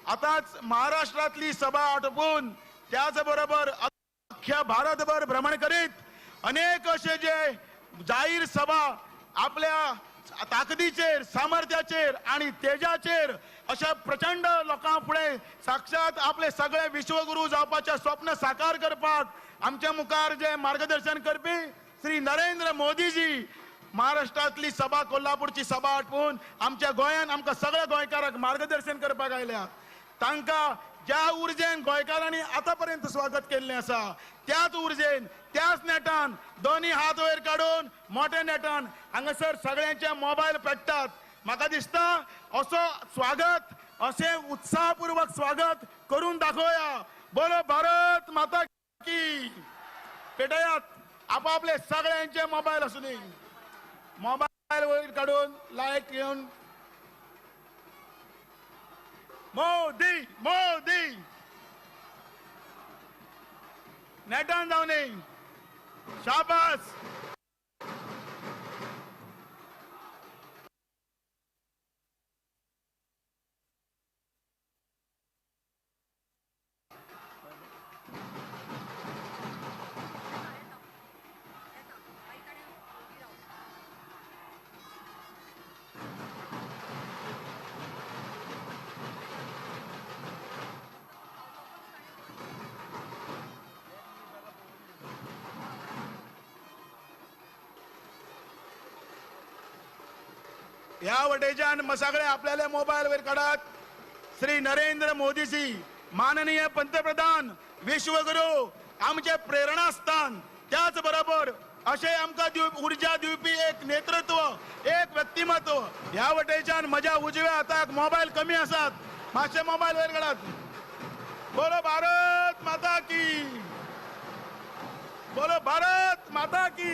आताच महाराष्ट्रातली सभा आटोपून त्याचबरोबर अख्ख्या भारतभर भ्रमण करीत अनेक असे जे जाहीर सभा आपल्या ताकदीचेर, सामर्थ्याचेर आणि तेजाचेर अशा प्रचंड लोकां फुडें साक्षात आपले सगळे विश्वगुरू जावपाचें स्वप्न साकार करपाक आमच्या मुखार जे मार्गदर्शन करपी श्री नरेंद्र मोदीजी महाराष्ट्रातली सभा, कोल्हापूरची सभा आटपून आमच्या गोंयान आमकां सगळ्या गोंयकारांक मार्गदर्शन करपाक आयल्या. तांकां ज्या उर्जेन गोंयकारांनी आतां पर्यंत स्वागत केल्लें आसा त्याच उर्जेन, त्याच नेटान दोनी हात वयर काडून मोठ्या नेटान हांगासर सगळ्यांचे मोबायल पेट्टात. म्हाका दिसता असो स्वागत, अशें उत्साहपूर्वक स्वागत करून दाखोवया. बोलो भारत माता की. पेटयात आपापले सगळ्यांचे मोबायल आसूं, मोबायल वयर काडून लायट घेवन मोदी मोदी नेटान जावनी. शाबास. ह्या वटेच्यान सगळे आपल्याले मोबायल वयर काडात. श्री नरेंद्र मोदीजी माननीय पंतप्रधान, विश्वगुरू, आमचे प्रेरणास्थान, त्याच बरोबर अशें आमकां उर्जा दिवपी एक नेतृत्व, एक व्यक्तिमत्व. ह्या वटेच्यान म्हज्या उजव्या हाताक मोबायल कमी आसात, मातशे मोबायल वयर काडात. बोलो भारत माता की, बोलो भारत माता की.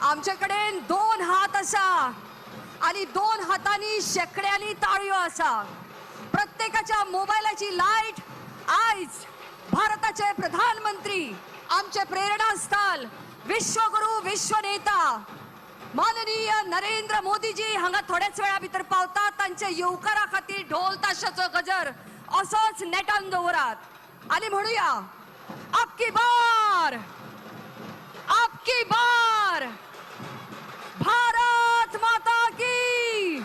आमच्याकडे दोन हात असा आणि दोन हातांनी शेकड्यांनी ताळयो असा. प्रत्येकाच्या मोबायलाची लायट आयज भारताचे प्रधानमंत्री, आमचे प्रेरणास्थान, विश्वगुरू, विश्वनेता माननीय नरेंद्र मोदीजी हांगा थोड्याच वेळा भितर पावतात. तांचे येवकारा खातीर ढोल ताशाचो गजर असोच नेटान दवरात आणि म्हणूया, आपकी बार, आपकी बार, भारत माता की,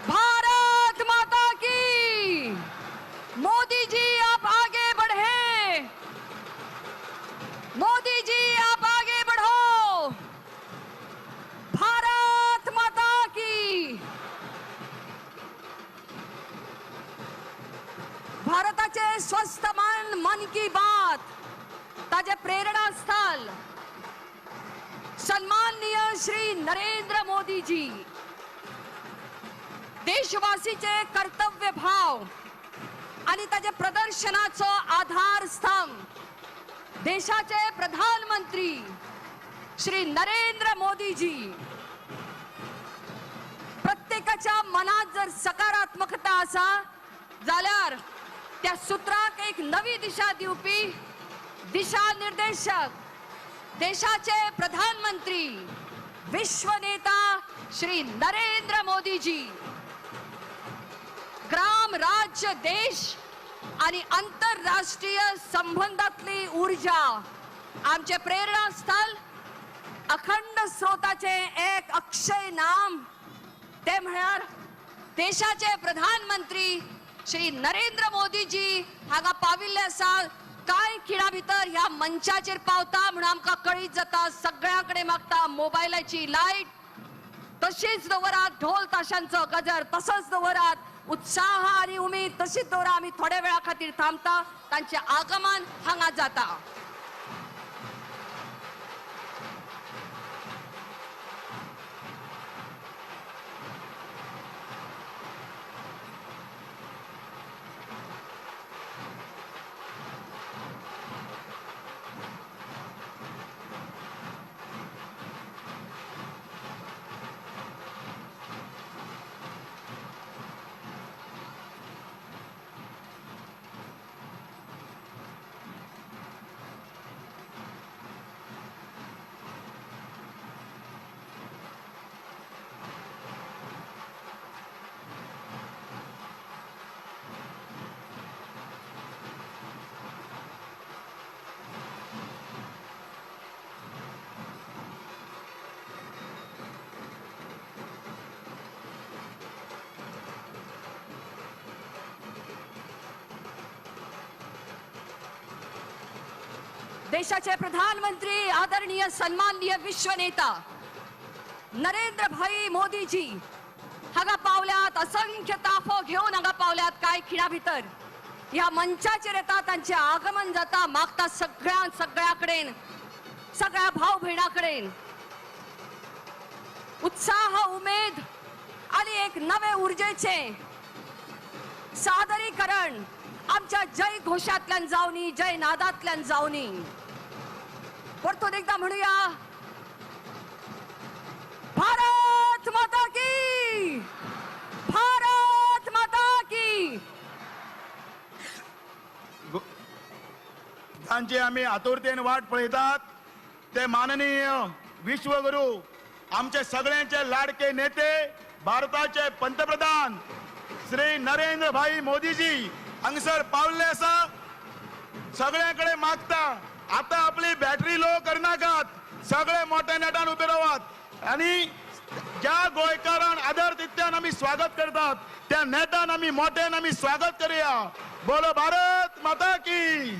भारत माता की. मोदी जी आप आगे बढ़े, मोदी जी आप आगे बढ़ो, भारत माता की. भारताचे स्वस्थ मन, मन की बात ताजे प्रेरणास्थल सन्माननीय श्री नरेंद्र मोदीजी, देशवासीचे कर्तव्य भाव आणि ताजे प्रदर्शनाचो आधार स्तंभ देशाचे प्रधानमंत्री श्री नरेंद्र मोदीजी. प्रत्येकाच्या मनात जर सकारात्मकता आसा जाल्यार त्या सूत्राक एक नवी दिशा दिवपी दिशा निर्देशक देशाचे प्रधानमंत्री विश्वनेता श्री नरेंद्र मोदीजी. ग्राम, राज्य, देश आणि आंतरराष्ट्रीय संबंधातली ऊर्जा आमचे प्रेरणास्थल, अखंड स्रोताचे एक अक्षय नाम ते म्हळ्यार देशाचे प्रधानमंत्री श्री नरेंद्र मोदीजी हांगा पाविल्ले आसा. कांय खिणा भितर ह्या मंचाचेर पावता म्हणून आमकां कळीत जाता. सगळ्यां कडेन मागता मोबायलाची लायट तशीच दवरात, ढोल ताशांचो गजर तसोच दवरात, उत्साह आणि उमेद तशीच दवरा. आमी थोड्या वेळा खातीर थांबता, तांचें आगमन हांगा जाता. देशाचे प्रधानमंत्री आदरणीय सन्माननीय विश्वनेता नरेंद्र भाई मोदीजी हांगा पावल्यात, असंख्य ताफो घेवन हांगा पावल्यात। काय खिणा भितर ह्या मंचाचेर येता तांचे आगमन जाता, मागता सगळ्या सगळ्या कडेन, सगळ्या भाव भयणा कडेन उत्साह, उमेद आणि एक नवे ऊर्जेचे सादरीकरण आमच्या जय घोषातल्यान जावनी, जय नादातल्यान जावनी। परतून एकदा म्हणूया, भारत माता की, भारत माता की। तांची आमी आतुरतेन वाट पळयतात ते माननीय विश्वगुरू, आमचे सगळ्यांचे लाडके नेते, भारताचे पंतप्रधान श्री नरेंद्र भाई मोदीजी हांगसर पावल्ले आसा। सगळ्यांकडे मागता आता आपली बॅटरी लो करनाकात, सगळे मोठ्या नेटान उबे रावात आनी ज्या गोंयकारान आदर तित्यान आमी स्वागत करतात त्या नेटान आमी मोठ्यान आमी स्वागत करूया। बोलो भारत माता की,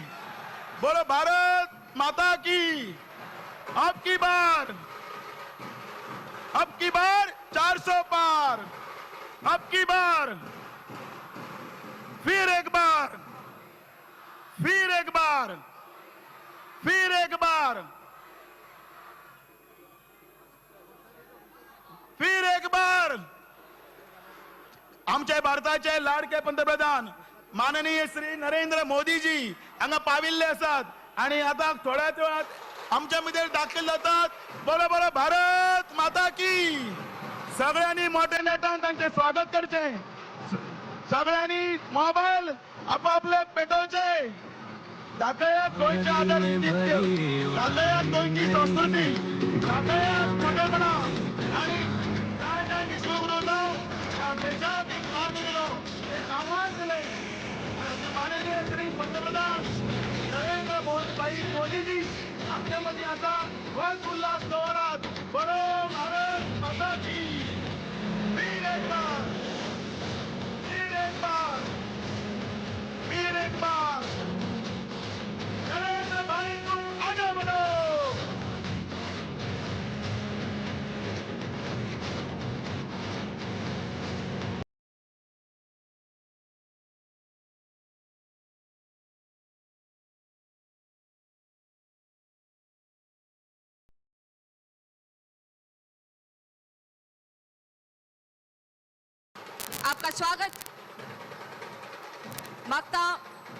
बोलो भारत माता की। अब की बार, अब की बार 400 पार, अब की बार फिर एक बार, फिर एक बार, फिर एक बार, फिर एक बार। आमचे भारताचे लाडके पंतप्रधान माननीय श्री नरेंद्र मोदीजी हांगा पाविल्ले आसात आणि आता थोड्याच वेळात आमच्या भितर दाखल जातात। बरो बरो भारत माता की। सगळ्यांनी मोठ्या नेटान तांचे स्वागत करचे, सगळ्यांनी मोबाईल आपापले पेटोवचे। दाखयात गोंयचे आदर आतिथ्य, दाखयात गोंयची संस्कृती, दाखयात मोठेपणा आणि काय काय विश्वगुरूंना त्या देशात एक मार्ग दिलो, एक आव्हान दिले। माननीय श्री पंतप्रधान नरेंद्र भाई मोदीजी आमच्या मध्ये आता वन उल्हास दवरात। बरो भारत माता की। फिर एक बार, फिर एक बार, फिर एक बार नरेंद्र भाई तुम आगे बढ़ो। आपका स्वागत मागता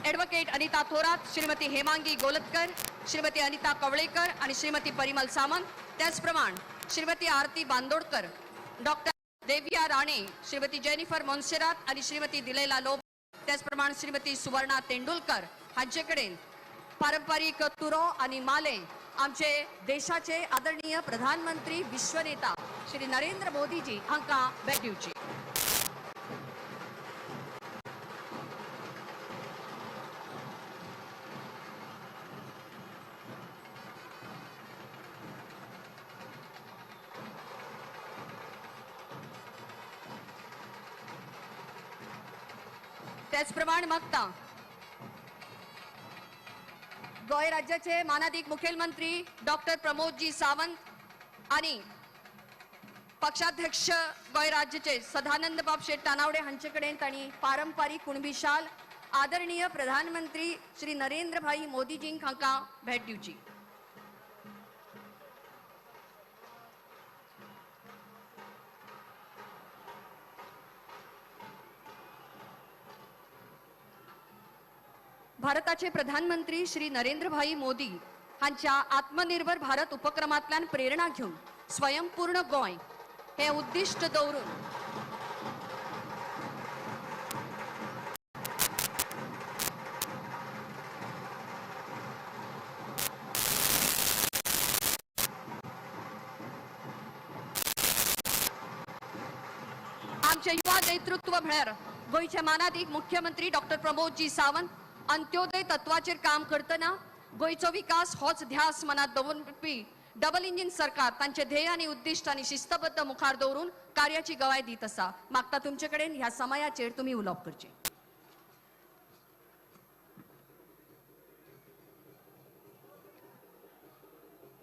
एडवोकेट अनिता थोरात, श्रीमती हेमांगी गोलतकर, श्रीमती अनिता कवळेकर आणि श्रीमती परिमल सामंत, त्याचप्रमाणे श्रीमती आरती बांदोडकर, डॉक्टर देविया राणे, श्रीमती जेनिफर मोन्सेरात आणि श्रीमती दिलेला लोब, त्याचप्रमाणे श्रीमती सुवर्णा तेंडुलकर हांचेकडेन पारंपरिक तुरो आणि माले आमचे देशाचे आदरणीय प्रधानमंत्री विश्वनेता श्री नरेंद्र मोदीजी हांकां भेट दिवची। त्याचप्रमाणे मागता गोंय राज्याचे मानादीक मुख्यमंत्री डॉक्टर प्रमोदजी सावंत आणि पक्षाध्यक्ष गोंय राज्याचे सदानंद बाब शेट तानावडे हांचे कडेन तांणी पारंपरिक कुणबी शाल आदरणीय प्रधानमंत्री श्री नरेंद्र भाई मोदीजींक हांकां भेट दिवची। भारताचे प्रधानमंत्री श्री नरेंद्रभाई मोदी हांच्या आत्मनिर्भर भारत उपक्रमांतल्यान प्रेरणा घेवन स्वयंपूर्ण गोंय हे उद्दिष्ट दवरून आमचे युवा नेतृत्व म्हळ्यार गोंयचे मानादीक मुख्यमंत्री डॉक्टर प्रमोदजी सावंत अंत्योदय तत्वाचेर काम करतना गोंयचो विकास होच ध्यास मनात दवरपी डबल इंजिन सरकार तांचे ध्येय आनी उद्दिष्ट आनी शिस्तबद्ध मुखार दवरून कार्याची गवाय दीत आसा। मागता तुमचे कडेन ह्या समयाचेर तुमी उलोवप करचें।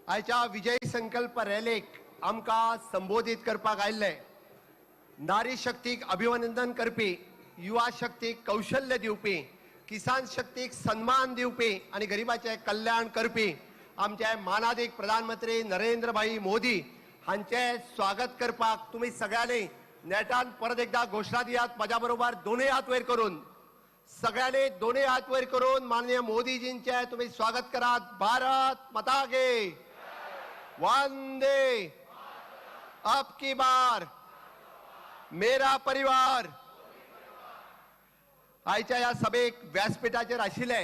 आयच्या विजय संकल्प रॅलीक आमकां संबोधीत करपाक आयिल्ले नारी शक्तीक अभिनंदन करपी, युवा शक्तीक कौशल्य दिवपी, किसान शक्तीक सन्मान दिवपी आनी गरिबाचें कल्याण करपी आमचे मानादीक प्रधानमंत्री नरेंद्रभाई मोदी हांचें स्वागत करपाक तुमी सगळ्यांनी नेटान परत एकदा घोशणा दियात. म्हज्या बरोबर दोनूय हात वयर करून, सगळ्यांनी दोनूय हात वयर करून माननीय मोदीजींचें तुमी स्वागत करात. भारत माता की, वंदे, अब की बार मेरा परिवार. आयच्या ह्या सभेक व्यासपीठाचेर आशिल्ले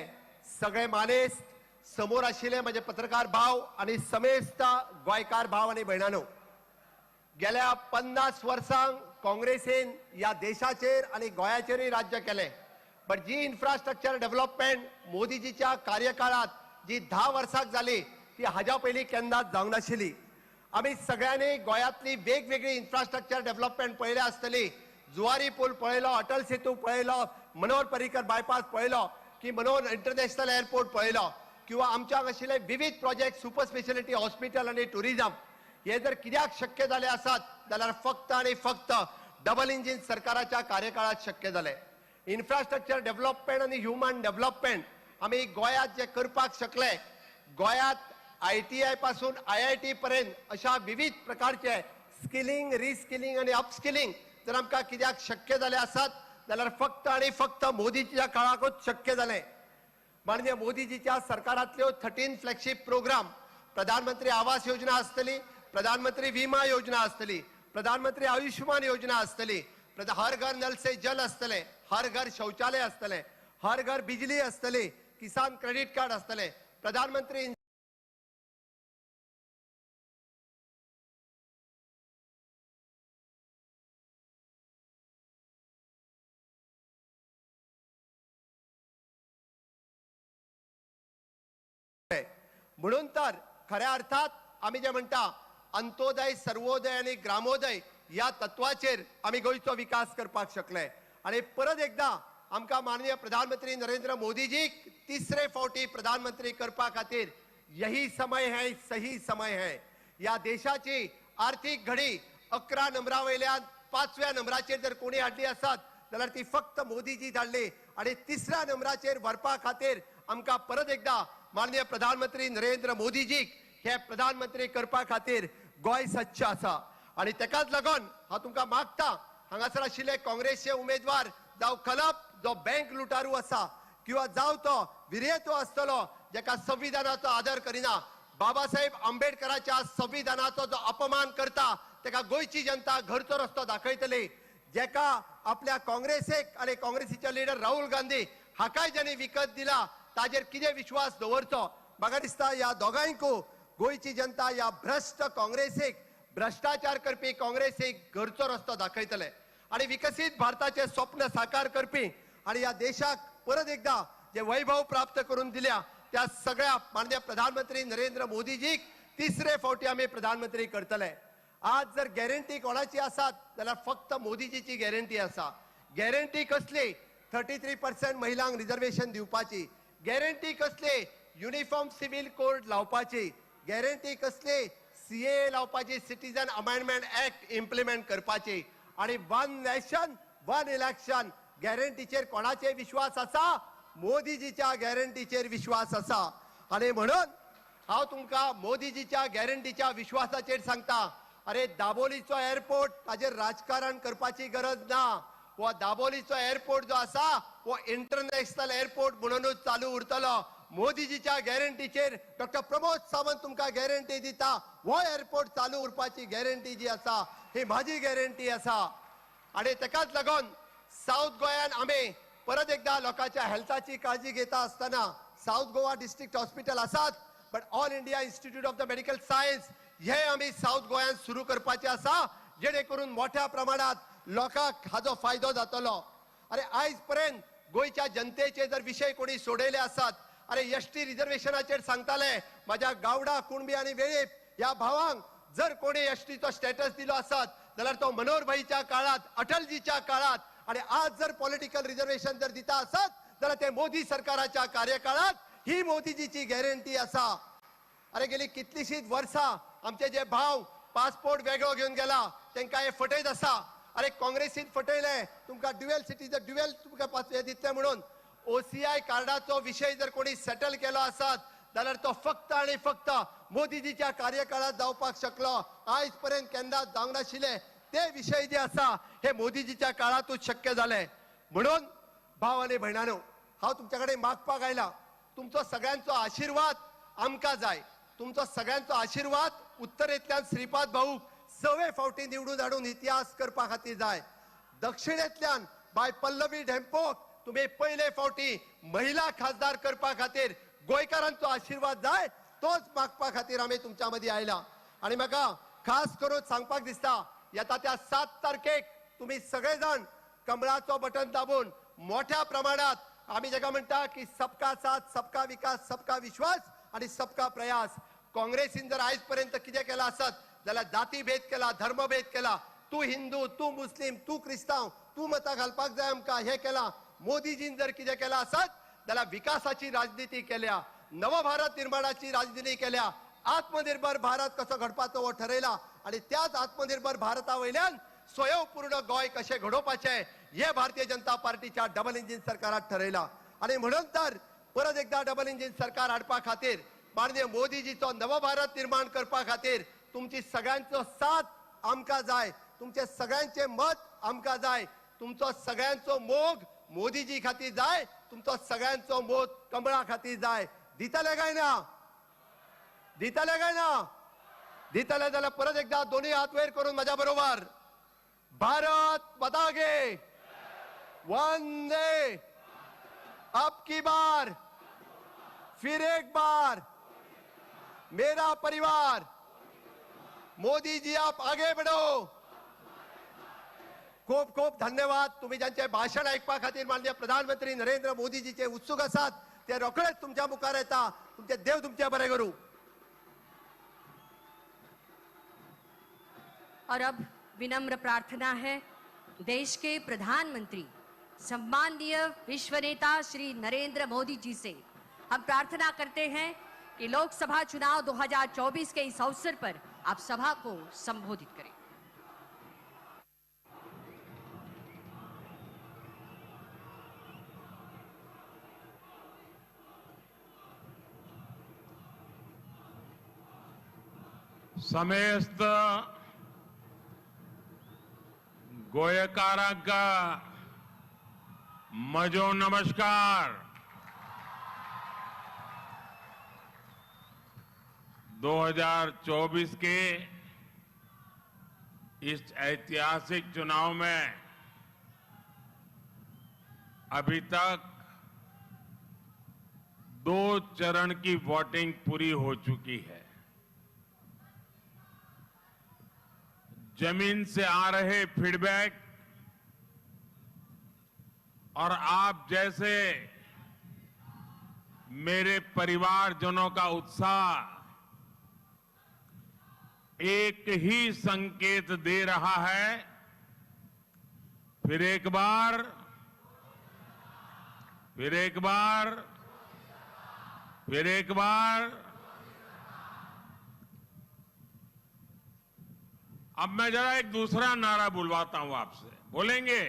सगळे मानेस्त, समोर आशिल्ले म्हजे पत्रकार भाव आनी समेस्त गोंयकार भाव आनी भयणांनो, गेल्या 50 वर्सांक काँग्रेसीन ह्या देशाचेर आनी गोंयाचेरूय राज्य केलें. बट जी इन्फ्रास्ट्रक्चर डेव्हलपमेंट मोदीजीच्या कार्यकाळात जी 10 वर्सांक जाली ती हाज्या पयलीं केन्नाच जावंक नाशिल्ली. आमी सगळ्यांनी गोंयांतली वेगवेगळी इन्फ्रास्ट्रक्चर डेव्हलपमेंट पळयल्या आसतली. जुवारी पूल पळयलो, अटल सेतू पळयलो, मनोहर पर्रीकर बायपास पळयलो की मनोहर इंटरनॅशनल एअरपोर्ट पळयलो, किंवा आमच्या आशिल्ले विविध प्रोजेक्ट, सुपर स्पेशालिटी हॉस्पिटल आनी टुरिझम हे जर कित्याक शक्य जाले आसात जाल्यार फक्त आनी फक्त डबल इंजीन सरकाराच्या कार्यकाळात शक्य जाले. इन्फ्रास्ट्रक्चर डेव्हलपमेंट आनी ह्युमन डेव्हलपमेंट आमी गोंयांत जे करपाक शकले, गोंयांत ITI पासून IIT पर्यंत अशा विविध प्रकारचे स्किलिंग, रिस्किलिंग आनी अपस्किलिंग जर आमकां कित्याक शक्य जाले आसात जाल्यार फक्त आनी फक्त मोदीच्या काळाकूच शक्य जालें. माननीय मोदीजीच्या सरकारांतल्यो 13 फ्लॅगशीप प्रोग्राम, प्रधानमंत्री आवास योजना आसतली, प्रधानमंत्री विमा योजना आसतली, प्रधानमंत्री आयुष्यमान योजना आसतली, हर घर नल से जल आसतलें, हर घर शौचालय आसतलें, हर घर बिजली आसतली, किसान क्रेडीट कार्ड आसतलें, प्रधानमंत्री म्हणून तर खऱ्या अर्थात आमी जे म्हणटा अंत्योदय, सर्वोदय आनी ग्रामोदय ह्या तत्वाचेर आमी गोंयचो विकास करपाक शकले. आनी परत एकदा आमकां माननीय प्रधानमंत्री नरेंद्र मोदीजीक तिसरे फावटी प्रधानमंत्री करपा खातीर यही समय है, सही समय है. ह्या देशाची आर्थीक घडी 11 नंबरा वयल्यान 5व्या नंबराचेर जर कोणी हाडली आसत जाल्यार ती फक्त मोदीजी धाडली आनी तिसऱ्या नंबराचेर व्हरपा खातीर आमकां परत एकदा माननीय प्रधानमंत्री नरेंद्र मोदीजीक हे प्रधानमंत्री करपा खातीर गोंय सच्च आसा. आनी तेकाच लागून हांव तुमकां मागता, हांगासर आशिल्ले काँग्रेसचे उमेदवार जावं खलप जो बँक लुटारू आसा किंवा जावं तो विरेतो आसतलो जेका संविधानाचो आदर करिना, बाबासाहेब आंबेडकराच्या संविधानाचो जो अपमान करता तेका गोंयची जनता घरचो रस्तो दाखयतली. जेका आपल्या काँग्रेसीक आनी काँग्रेसीचे लिडर राहुल गांधी हाकाय ज्यांनी विकत दिला ताजेर कितें विश्वास दवरचो? म्हाका दिसता ह्या दोगांयकू गोंयची जनता ह्या भ्रश्ट काँग्रेसीक, भ्रश्टाचार करपी काँग्रेसीक घरचो रस्तो दाखयतले आनी विकसीत भारताचें स्वप्न साकार करपी आनी ह्या देशाक परत एकदा जे वैभव प्राप्त करून दिल्या त्या सगळ्या माननीय प्रधानमंत्री नरेंद्र मोदीजीक तिसरे फावटी आमी प्रधानमंत्री करतले. आज जर गॅरंटी कोणाची आसात जाल्यार फक्त मोदीजीची गॅरंटी आसा. गॅरंटी कसली? 33% महिलांक रिजर्वेशन दिवपाची गॅरंटी. कसली? युनिफॉर्म सिव्हिल कोड लावपाची गॅरंटी. कसली? CAA लावपाची, सिटीजन अमेंडमेंट ऍक्ट इम्प्लिमेंट करपाची आनी वन नॅशन वन इलेक्शन गॅरंटीचेर कोणाचे विश्वास आसा? मोदीजीच्या गॅरंटीचेर विश्वास आसा. आनी म्हणून हांव तुमकां मोदीजीच्या गॅरंटीच्या विश्वासाचेर सांगता, अरे दाबोलीचो एअरपोर्ट ताजेर राजकारण करपाची गरज ना. हो दाबोलीचो एअरपोर्ट जो आसा हो इंटरनॅशनल एअरपोर्ट म्हणूनच चालू उरतलो. मोदीजीच्या गॅरंटीचेर डॉक्टर प्रमोद सावंत तुमकां गॅरंटी दिता, हो एअरपोर्ट चालू उरपाची गॅरंटी जी आसा ही म्हाजी गॅरंटी आसा. आनी तेकाच लागून सावथ गोंयान आमी परत एकदा लोकांच्या हेल्थाची काळजी घेता आसतना सावथ गोवा डिस्ट्रिक्ट हॉस्पिटल आसात, but All India Institute of the Medical Science हे आमी सावथ गोंयांत सुरू करपाचें आसा, जेणे करून मोठ्या प्रमाणात लोकांक हाजो फायदो जातलो. अरे आयज पर्यंत गोंयच्या जनतेचे जर विशय कोणी सोडयले आसात, अरे एसटी रिजर्वेशनाचेर सांगताले म्हाज्या गावडा, कुणबी आनी वेळीप ह्या भावांक जर कोणी एसटीचो स्टेटस दिलो आसत जाल्यार तो मनोहर भाईच्या काळात, अटलजीच्या काळात. आनी आज जर पॉलिटिकल रिजर्वेशन जर दिता आसत जाल्यार ते मोदी सरकाराच्या कार्यकाळात. ही मोदीजीची गॅरंटी आसा. अरे गेली कितलीशीच वर्सां आमचे जे भाव पासपोर्ट वेगळो घेवन गेला तांकां हे फटयत आसा. अरे काँग्रेसीन फटयले तुमकां ड्युएल सिटीजन ड्युएल तुमकां हे दितले म्हणून. ओसीआय कार्डाचो विशय जर कोणी सेटल केलो आसत जाल्यार तो फक्त आनी फक्त मोदीजीच्या कार्यकाळात जावपाक शकलो. आयज पर्यंत केन्नाच जावंक नाशिल्ले ते विशय जे आसा हे मोदीजीच्या काळातूच शक्य जाले. म्हणून भाव आनी भयणांनो, हांव तुमच्या कडेन मागपाक आयला, तुमचो सगळ्यांचो आशिर्वाद आमकां जाय. तुमचो सगळ्यांचो आशिर्वाद उत्तरेंतल्यान श्रीपाद भाऊक 6वे फावटी निवडून हाडून इतिहास करपा खातीर जाय. दक्षिणेंतल्यान बाय पल्लवी ढेंपोक तुम्ही पयले फावटी महिला खासदार करपा खातीर गोंयकारांचो आशिर्वाद जाय, तोच मागपा खातीर आमी तुमच्या मदीं आयला. आनी म्हाका खास करून सांगपाक दिसता, येता त्या 7 तारखेक तुम्ही सगळे जाण कमळाचो बटन दाबून मोठ्या प्रमाणात आमी जेका म्हणटा की सबका साथ सबका विकास सबका विश्वास आनी सबका प्रयास. काँग्रेसीन जर आयज पर्यंत कितें केलां आसत जाल्यार जातीभेद केला, धर्मभेद केला, तूं हिंदू तूं मुस्लीम तूं क्रिस्तांव तूं मतां घालपाक जाय आमकां हें केलां. मोदीजीन जर कितें केलां आसत जाल्यार विकासाची राजनीती केल्या, नवभारत निर्माणाची राजनीती केल्या, आत्मनिर्भर भारत कसो घडपाचो हो ठरयला आनी त्याच आत्मनिर्भर भारता वयल्यान स्वयंपूर्ण गोंय कशें घडोवपाचें हे भारतीय जनता पार्टीच्या डबल इंजीन सरकारात ठरयला. आनी म्हणून तर परत एकदा डबल इंजीन सरकार हाडपा खातीर माननीय मोदीजीचो नवभारत निर्माण करपा खातीर तुमची सगळ्यांचो साथ आमकां जाय, तुमचे सगळ्यांचे मत आमकां जाय, तुमचो सगळ्यांचो मोग मोदीजी खातीर जाय, तुमचो सगळ्यांचो मोग कमळा खातीर जाय. दितले काय ना? दितले काय ना? दितले जाल्यार परत एकदा दोन्ही हात वयर करून माझ्या बरोबर भारत माता की वंदे, अब की बार फिर एक बार मेरा परिवार, मोदी जी आप आगे बढ़ो. खूप खूप धन्यवाद. तुम्ही ज्यांचे भाषण ऐकपा खातीर माननीय प्रधानमंत्री नरेंद्र मोदीजीचे उत्सुक आसात ते रोखडेच तुमच्या मुखार येता. तुमचे देव तुमचे बरें करूं. और अब विनम्र प्रार्थना है देश के प्रधानमंत्री सम्माननीय विश्व नेता श्री नरेंद्र मोदी जी से हम प्रार्थना करते हैं कि लोकसभा चुनाव 2024 के इस अवसर पर आप सभा को संबोधित करें. समेस्त गोयकारांक म्हजो नमस्कार. 2024 के इस ऐतिहासिक चुनाव में अभी तक 2 चरण की वोटिंग पूरी हो चुकी है. जमीन से आ रहे फीडबैक और आप जैसे मेरे परिवारजनों का उत्साह एक ही संकेत दे रहा है, फिर एक बार, फिर एक बार, फिर एक बार। अब मैं जरा एक दूसरा नारा बुलवाता हूं आपसे, बोलेंगे?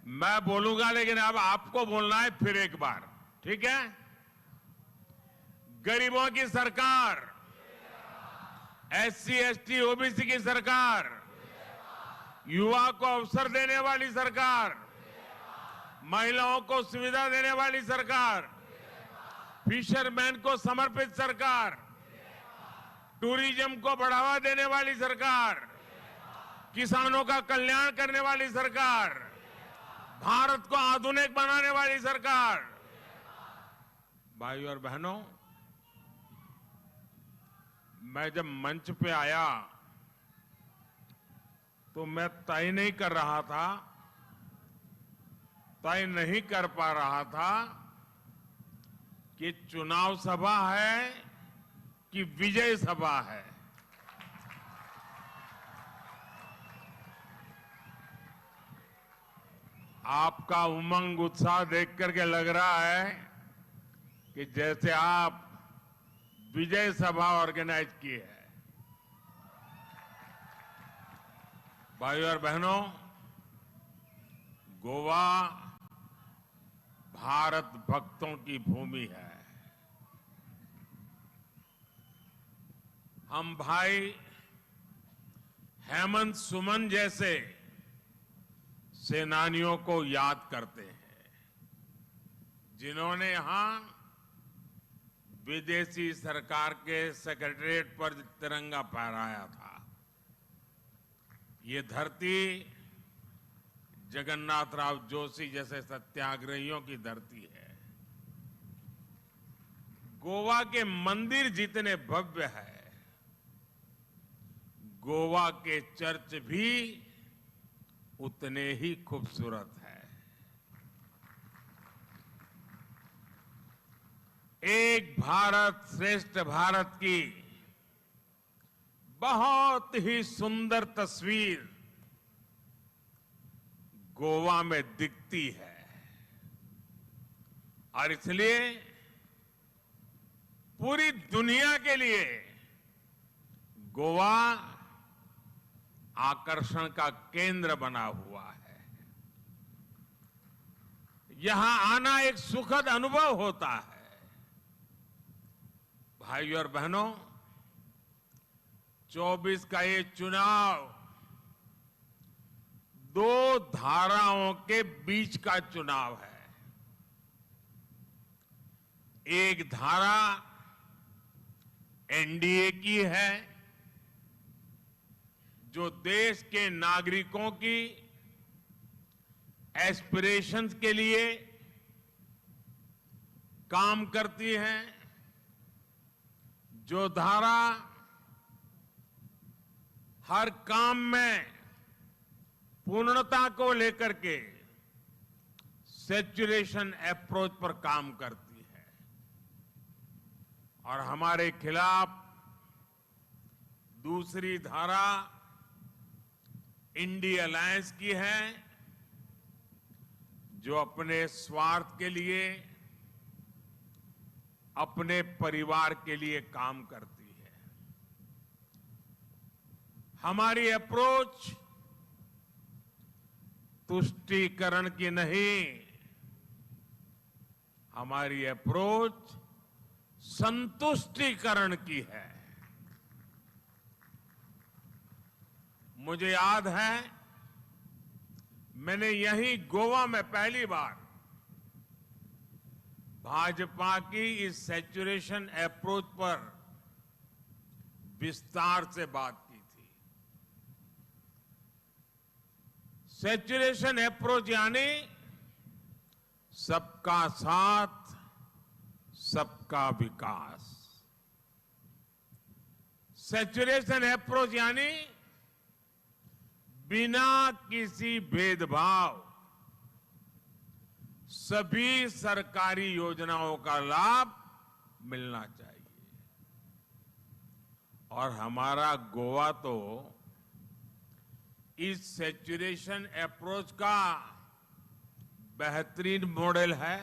मैं बोलूंगा लेकिन अब आपको बोलना है फिर एक बार, ठीक है? गरीबों की सरकार, एससी एसटी ओबीसी की सरकार, युवा को अवसर देने वाली सरकार, महिलाओं को सुविधा देने वाली सरकार, फिशरमैन को समर्पित सरकार, टूरिज्म को बढ़ावा देने वाली सरकार, किसानों का कल्याण करने वाली सरकार, भारत को आधुनिक बनाने वाली सरकार। भाइयों और बहनों, मैं जब मंच पे आया तो मैं तय नहीं कर रहा था, तय नहीं कर पा रहा था कि चुनाव सभा है कि विजय सभा है। आपका उमंग उत्साह देख करके लग रहा है कि जैसे आप विजय सभा ऑर्गेनाइज की है। भाइयों और बहनों, गोवा भारत भक्तों की भूमि है। हम भाई हेमंत सुमन जैसे सेनानियों को याद करते हैं, जिन्होंने यहां विदेशी सरकार के सेक्रेटरीट पर तिरंगा फहराया था। ये धरती जगन्नाथ राव जोशी जैसे सत्याग्रहियों की धरती है। गोवा के मंदिर जितने भव्य है, गोवा के चर्च भी उतने ही खूबसूरत है। एक भारत श्रेष्ठ भारत की बहुत ही सुंदर तस्वीर गोवा में दिखती है और इसलिए पूरी दुनिया के लिए गोवा आकर्षण का केंद्र बना हुआ है। यहां आना एक सुखद अनुभव होता है। भाइयों और बहनों, 24 का ये चुनाव दो धाराओं के बीच का चुनाव है। एक धारा एनडीए की है, जो देश के नागरिकों की एस्पिरेशंस के लिए काम करती है, जो धारा हर काम में पूर्णता को लेकर के सैचुरेशन अप्रोच पर काम करती है। और हमारे खिलाफ दूसरी धारा इंडी अलायंस की है, जो अपने स्वार्थ के लिए, अपने परिवार के लिए काम करती है। हमारी अप्रोच तुष्टीकरण की नहीं, हमारी अप्रोच संतुष्टिकरण की है। मुझे याद है, मैंने यहीं गोवा में पहली बार भाजपा की इस सैचुरेशन अप्रोच पर विस्तार से बात की थी। सैचुरेशन अप्रोच यानी सबका साथ, सबका विकास। सैचुरेशन अप्रोच यानी बिना किसी भेदभाव सभी सरकारी योजनाओं का लाभ मिलना चाहिए। और हमारा गोवा तो इस सैचुरेशन अप्रोच का बेहतरीन मॉडल है।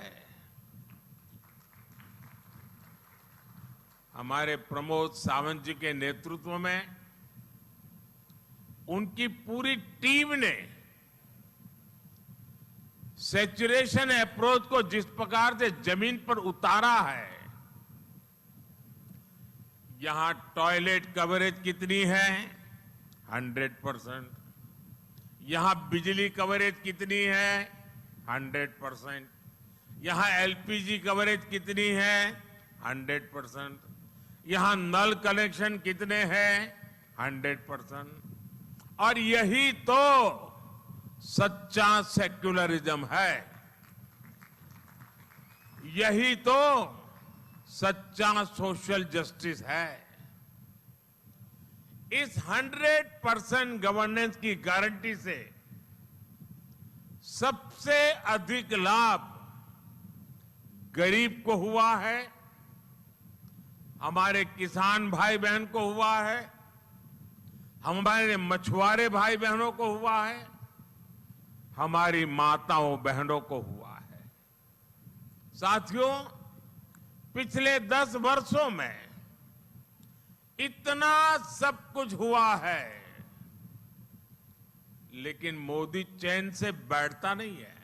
हमारे प्रमोद सावंत जी के नेतृत्व में उनकी पूरी टीम ने सैचुरेशन अप्रोच को जिस प्रकार से जमीन पर उतारा है, यहां टॉयलेट कवरेज कितनी है? 100%। यहां बिजली कवरेज कितनी है? 100%। यहां एलपीजी कवरेज कितनी है? 100%। यहां नल कनेक्शन कितने हैं? 100%। और यही तो सच्चा सेक्युलरिज्म है, यही तो सच्चा सोशल जस्टिस है। इस 100% गवर्नेंस की गारंटी से सबसे अधिक लाभ गरीब को हुआ है, हमारे किसान भाई बहन को हुआ है, हमारे मछुआरे भाई बहनों को हुआ है, हमारी माताओं बहनों को हुआ है। साथियों, पिछले 10 वर्षों में इतना सब कुछ हुआ है, लेकिन मोदी चैन से बैठता नहीं है।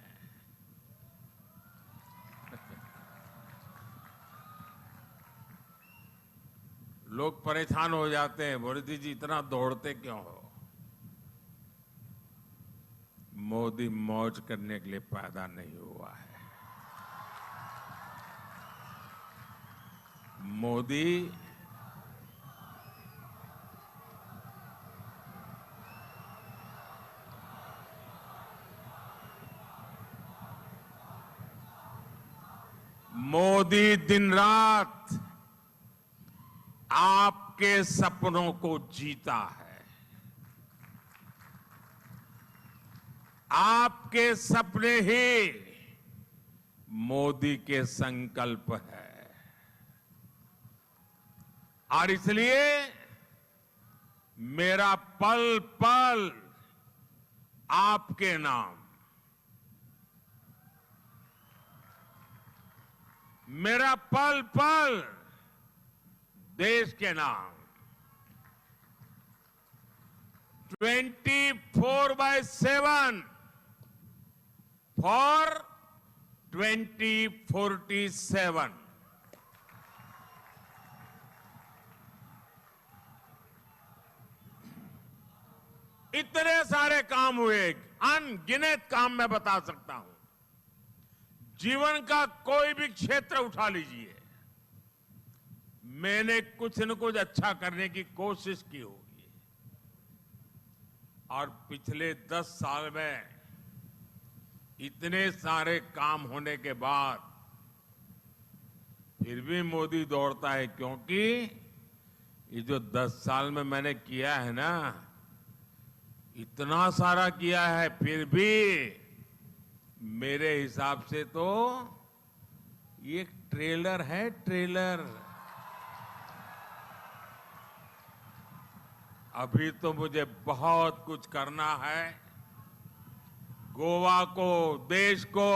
लोग परेशान हो जाते हैं, मोदी जी इतना दौड़ते क्यों हो? मोदी मौज करने के लिए पैदा नहीं हुआ है। मोदी मोदी दिन रात आपके सपनों को जीता है, आपके सपने ही मोदी के संकल्प है। और इसलिए मेरा पल पल आपके नाम, मेरा पल पल देश के नाम, 24/7 फॉर 2047। इतने सारे काम हुए, अनगिनत काम मैं बता सकता हूं। जीवन का कोई भी क्षेत्र उठा लीजिए, मैंने कुछ न कुछ अच्छा करने की कोशिश की होगी। और पिछले 10 साल में इतने सारे काम होने के बाद फिर भी मोदी दौड़ता है, क्योंकि ये जो 10 साल में मैंने किया है ना, इतना सारा किया है, फिर भी मेरे हिसाब से तो ये ट्रेलर है, ट्रेलर। अभी तो मुझे बहुत कुछ करना है, गोवा को, देश को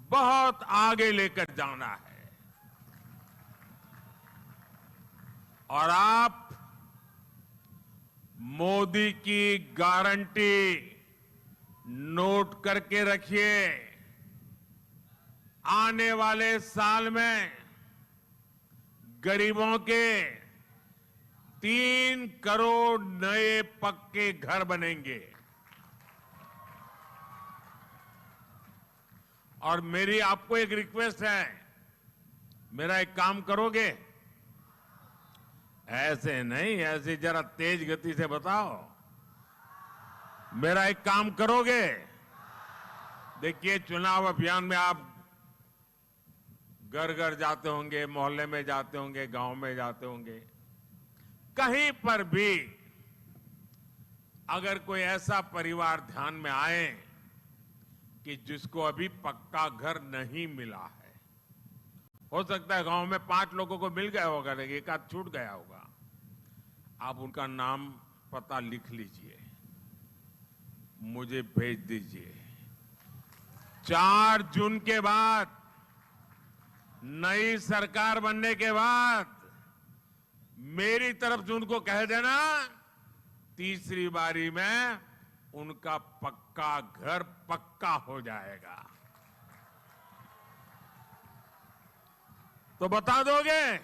बहुत आगे लेकर जाना है। और आप मोदी की गारंटी नोट करके रखिए, आने वाले साल में गरीबों के 3 करोड़ नए पक्के घर बनेंगे। और मेरी आपको एक रिक्वेस्ट है, मेरा एक काम करोगे? ऐसे नहीं, ऐसे जरा तेज गति से बताओ, मेरा एक काम करोगे? देखिए, चुनाव अभियान में आप घर घर जाते होंगे, मोहल्ले में जाते होंगे, गांव में जाते होंगे, कहीं पर भी अगर कोई ऐसा परिवार ध्यान में आए कि जिसको अभी पक्का घर नहीं मिला है, हो सकता है गांव में 5 लोगों को मिल गया होगा लेकिन एक आध छूट गया होगा, आप उनका नाम पता लिख लीजिए, मुझे भेज दीजिए। 4 जून के बाद, नई सरकार बनने के बाद, मेरी तरफ से उनको कह देना, तीसरी बारी में उनका पक्का घर पक्का हो जाएगा। तो बता दोगे?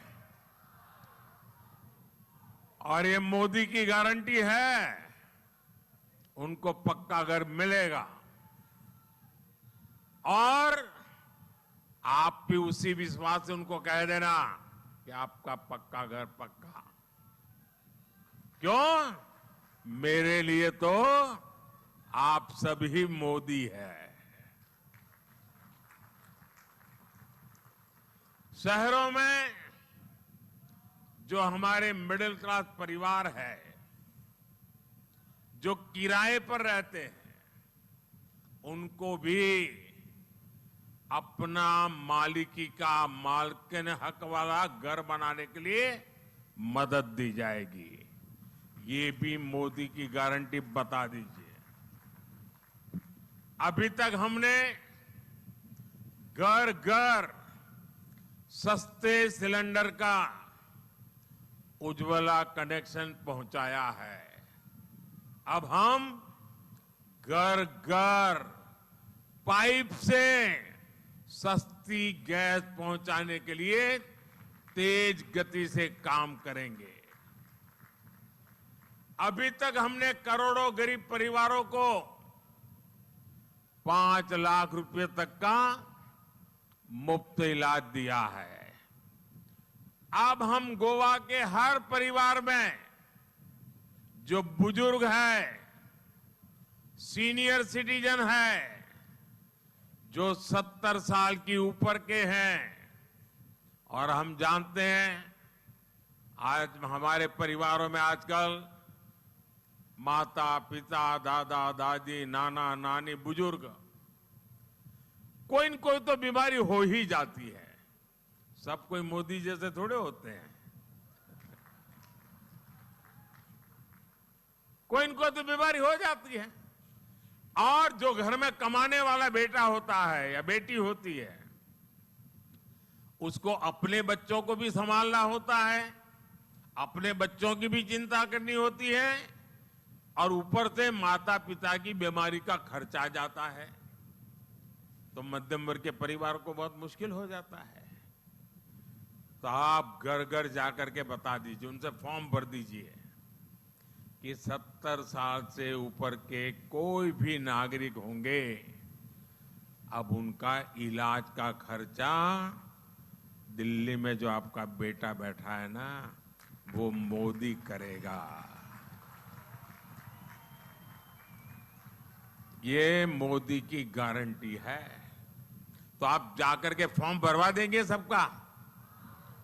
और ये मोदी की गारंटी है, उनको पक्का घर मिलेगा। और आप भी उसी विश्वास से उनको कह देना कि आपका पक्का घर पक्का। क्यों? मेरे लिए तो आप सभी मोदी है। शहरों में जो हमारे मिडिल क्लास परिवार है, जो किराए पर रहते हैं, उनको भी अपना मालिकी का मालकिन हक वाला घर बनाने के लिए मदद दी जाएगी। ये भी मोदी की गारंटी बता दीजिए। अभी तक हमने घर घर सस्ते सिलेंडर का उज्ज्वला कनेक्शन पहुंचाया है। अब हम घर घर पाइप से सस्ती गैस पहुंचाने के लिए तेज गति से काम करेंगे। अभी तक हमने करोड़ों गरीब परिवारों को 5 लाख रुपए तक का मुफ्त इलाज दिया है। अब हम गोवा के हर परिवार में जो बुजुर्ग है, सीनियर सिटीजन है, जो 70 साल की ऊपर के हैं, और हम जानते हैं आज हमारे परिवारों में आजकल माता पिता, दादा दादी, नाना नानी, बुजुर्ग, कोई न कोई तो बीमारी हो ही जाती है। सब कोई मोदी जैसे थोड़े होते हैं, कोई न कोई तो बीमारी हो जाती है। और जो घर में कमाने वाला बेटा होता है या बेटी होती है, उसको अपने बच्चों को भी संभालना होता है, अपने बच्चों की भी चिंता करनी होती है, और ऊपर से माता पिता की बीमारी का खर्चा जाता है, तो मध्यम वर्ग के परिवार को बहुत मुश्किल हो जाता है। तो आप घर घर जाकर के बता दीजिए, उनसे फॉर्म भर दीजिए कि 70 साल से ऊपर के कोई भी नागरिक होंगे, अब उनका इलाज का खर्चा दिल्ली में जो आपका बेटा बैठा है ना, वो मोदी करेगा। ये मोदी की गारंटी है। तो आप जाकर के फॉर्म भरवा देंगे सबका,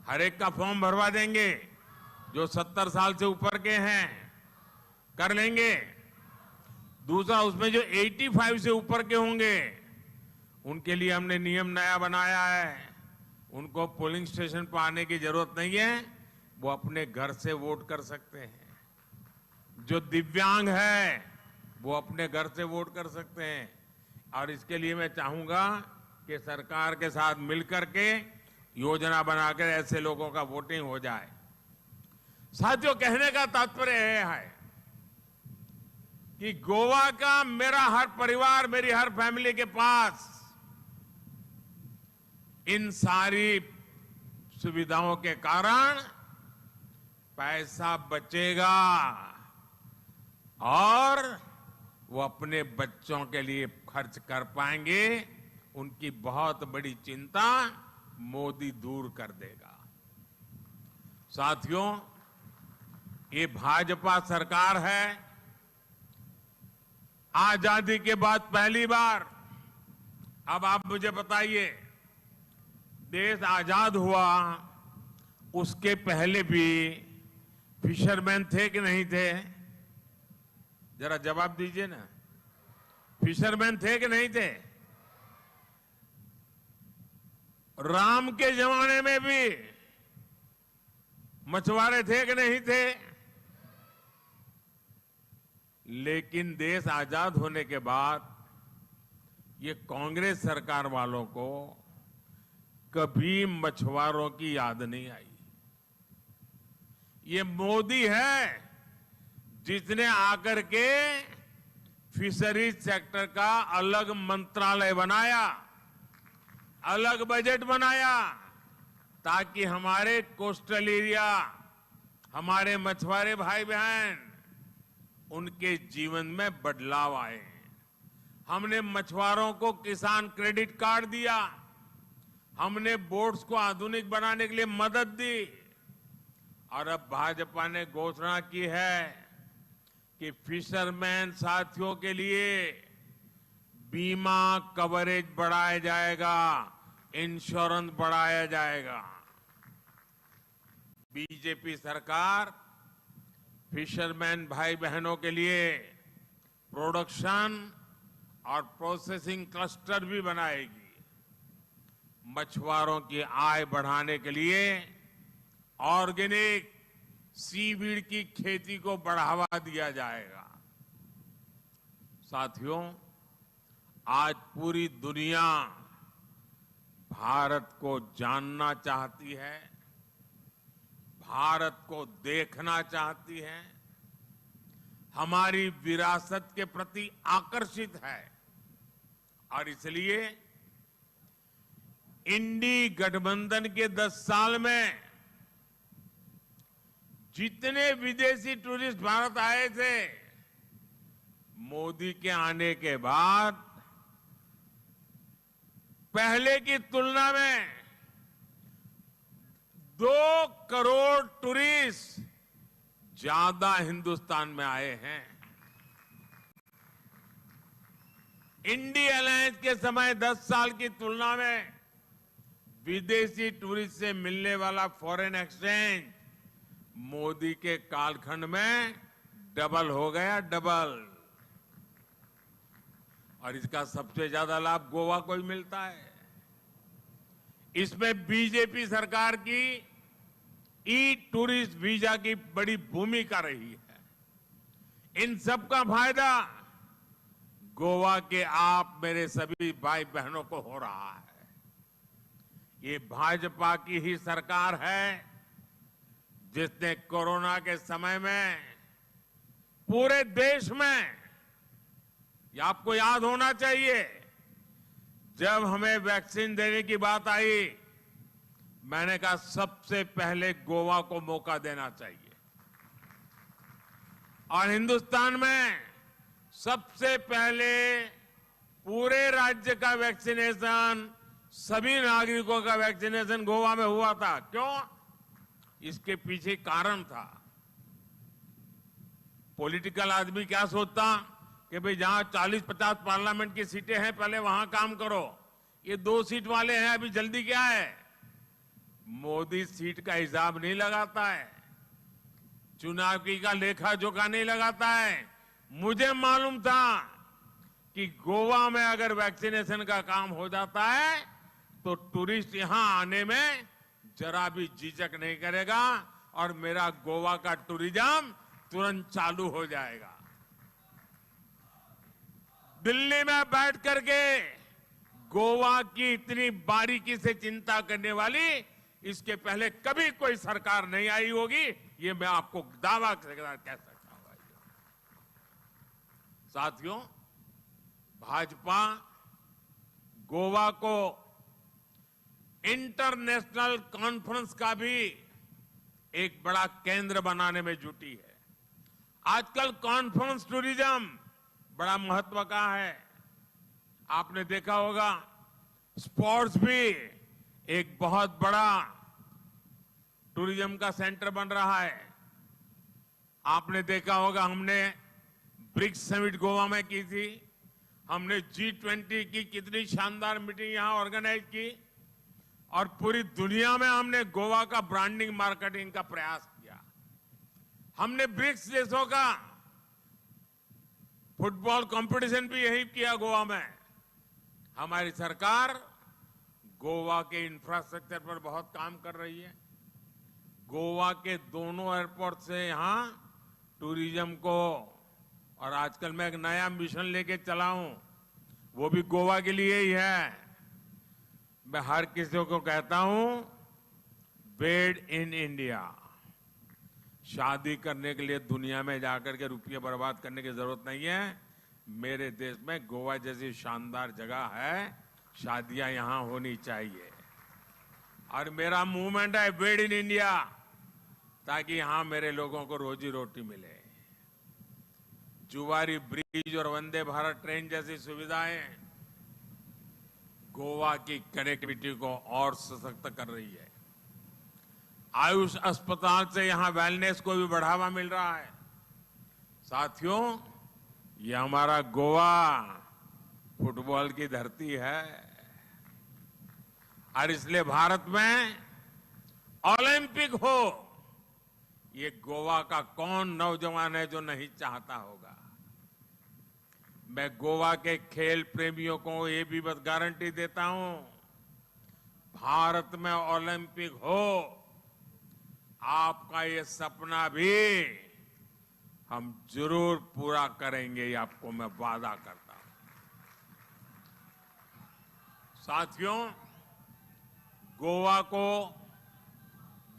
हर एक का फॉर्म भरवा देंगे जो 70 साल से ऊपर के हैं, कर लेंगे। दूसरा, उसमें जो 85 से ऊपर के होंगे उनके लिए हमने नियम नया बनाया है, उनको पोलिंग स्टेशन पर आने की जरूरत नहीं है, वो अपने घर से वोट कर सकते हैं। जो दिव्यांग है वो अपने घर से वोट कर सकते हैं। और इसके लिए मैं चाहूंगा कि सरकार के साथ मिलकर के योजना बनाकर ऐसे लोगों का वोटिंग हो जाए। साथियों, कहने का तात्पर्य यह है कि गोवा का मेरा हर परिवार, मेरी हर फैमिली के पास इन सारी सुविधाओं के कारण पैसा बचेगा और वो अपने बच्चों के लिए खर्च कर पाएंगे। उनकी बहुत बड़ी चिंता मोदी दूर कर देगा। साथियों, ये भाजपा सरकार है। आजादी के बाद पहली बार, अब आप मुझे बताइए, देश आजाद हुआ उसके पहले भी फिशरमैन थे कि नहीं थे? जरा जवाब दीजिए ना, फिशरमैन थे कि नहीं थे? राम के जमाने में भी मछुआरे थे कि नहीं थे? लेकिन देश आजाद होने के बाद ये कांग्रेस सरकार वालों को कभी मछुआरों की याद नहीं आई। ये मोदी है जिसने आकर के फिशरीज सेक्टर का अलग मंत्रालय बनाया, अलग बजट बनाया, ताकि हमारे कोस्टल एरिया, हमारे मछुआरे भाई बहन, उनके जीवन में बदलाव आए। हमने मछुआरों को किसान क्रेडिट कार्ड दिया, हमने बोट्स को आधुनिक बनाने के लिए मदद दी, और अब भाजपा ने घोषणा की है कि फिशरमैन साथियों के लिए बीमा कवरेज बढ़ाया जाएगा, इंश्योरेंस बढ़ाया जाएगा। बीजेपी सरकार फिशरमैन भाई बहनों के लिए प्रोडक्शन और प्रोसेसिंग क्लस्टर भी बनाएगी। मछुआरों की आय बढ़ाने के लिए ऑर्गेनिक सीवीड की खेती को बढ़ावा दिया जाएगा। साथियों, आज पूरी दुनिया भारत को जानना चाहती है, भारत को देखना चाहती है, हमारी विरासत के प्रति आकर्षित है और इसलिए इंडी गठबंधन के 10 साल में जितने विदेशी टूरिस्ट भारत आए थे, मोदी के आने के बाद पहले की तुलना में 2 करोड़ टूरिस्ट ज्यादा हिंदुस्तान में आए हैं। इंडी अलायंस के समय 10 साल की तुलना में विदेशी टूरिस्ट से मिलने वाला फॉरेन एक्सचेंज मोदी के कालखंड में डबल हो गया, डबल। और इसका सबसे ज्यादा लाभ गोवा को ही मिलता है। इसमें बीजेपी सरकार की ई टूरिस्ट वीजा की बड़ी भूमिका रही है। इन सब का फायदा गोवा के आप मेरे सभी भाई बहनों को हो रहा है। ये भाजपा की ही सरकार है जिसने कोरोना के समय में पूरे देश में, ये आपको याद होना चाहिए, जब हमें वैक्सीन देने की बात आई, मैंने कहा सबसे पहले गोवा को मौका देना चाहिए। और हिंदुस्तान में सबसे पहले पूरे राज्य का वैक्सीनेशन, सभी नागरिकों का वैक्सीनेशन गोवा में हुआ था। क्यों? इसके पीछे कारण था। पॉलिटिकल आदमी क्या सोचता कि भाई जहां 40-50 पार्लियामेंट की सीटें हैं पहले वहां काम करो, ये 2 सीट वाले हैं अभी जल्दी क्या है। मोदी सीट का हिसाब नहीं लगाता है, चुनाव की का लेखा जोखा नहीं लगाता है। मुझे मालूम था कि गोवा में अगर वैक्सीनेशन का काम हो जाता है तो टूरिस्ट यहां आने में जरा भी झिझक नहीं करेगा और मेरा गोवा का टूरिज्म तुरंत चालू हो जाएगा। दिल्ली में बैठ करके गोवा की इतनी बारीकी से चिंता करने वाली इसके पहले कभी कोई सरकार नहीं आई होगी, ये मैं आपको दावा के साथ कह सकता हूं। साथियों, भाजपा गोवा को इंटरनेशनल कॉन्फ्रेंस का भी एक बड़ा केंद्र बनाने में जुटी है। आजकल कॉन्फ्रेंस टूरिज्म बड़ा महत्व का है। आपने देखा होगा स्पोर्ट्स भी एक बहुत बड़ा टूरिज्म का सेंटर बन रहा है। आपने देखा होगा हमने ब्रिक्स समिट गोवा में की थी, हमने G20 की कितनी शानदार मीटिंग यहां ऑर्गेनाइज की और पूरी दुनिया में हमने गोवा का ब्रांडिंग मार्केटिंग का प्रयास किया। हमने ब्रिक्स देशों का फुटबॉल कंपटीशन भी यही किया गोवा में। हमारी सरकार गोवा के इंफ्रास्ट्रक्चर पर बहुत काम कर रही है। गोवा के दोनों एयरपोर्ट से यहाँ टूरिज्म को, और आजकल मैं एक नया मिशन लेके चला हूं, वो भी गोवा के लिए ही है। मैं हर किसी को कहता हूं, बेड इन इंडिया। शादी करने के लिए दुनिया में जाकर के रुपये बर्बाद करने की जरूरत नहीं है। मेरे देश में गोवा जैसी शानदार जगह है, शादियां यहां होनी चाहिए। और मेरा मूवमेंट है बेड इन इंडिया, ताकि यहां मेरे लोगों को रोजी रोटी मिले। जुवारी ब्रिज और वंदे भारत ट्रेन जैसी सुविधाएं गोवा की कनेक्टिविटी को और सशक्त कर रही है। आयुष अस्पताल से यहां वेलनेस को भी बढ़ावा मिल रहा है। साथियों, ये हमारा गोवा फुटबॉल की धरती है और इसलिए भारत में ओलंपिक हो, ये गोवा का कौन नौजवान है जो नहीं चाहता होगा। मैं गोवा के खेल प्रेमियों को ये भी बस गारंटी देता हूं, भारत में ओलंपिक हो, आपका ये सपना भी हम जरूर पूरा करेंगे, ये आपको मैं वादा करता हूं। साथियों, गोवा को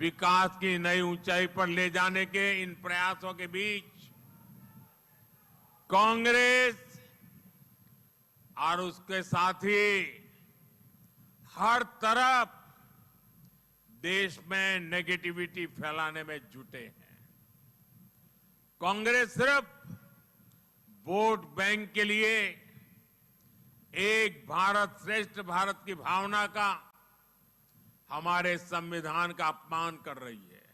विकास की नई ऊंचाई पर ले जाने के इन प्रयासों के बीच कांग्रेस और उसके साथी हर तरफ देश में नेगेटिविटी फैलाने में जुटे हैं। कांग्रेस सिर्फ वोट बैंक के लिए एक भारत श्रेष्ठ भारत की भावना का, हमारे संविधान का अपमान कर रही है।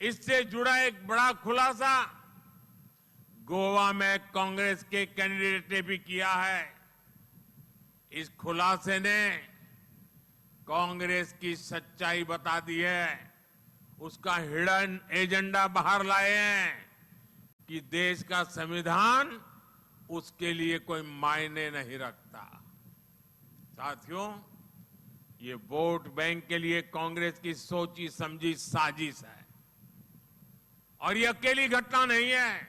इससे जुड़ा एक बड़ा खुलासा गोवा में कांग्रेस के कैंडिडेट ने भी किया है। इस खुलासे ने कांग्रेस की सच्चाई बता दी है, उसका हिडन एजेंडा बाहर लाए हैं कि देश का संविधान उसके लिए कोई मायने नहीं रखता। साथियों, ये वोट बैंक के लिए कांग्रेस की सोची समझी साजिश है और ये अकेली घटना नहीं है।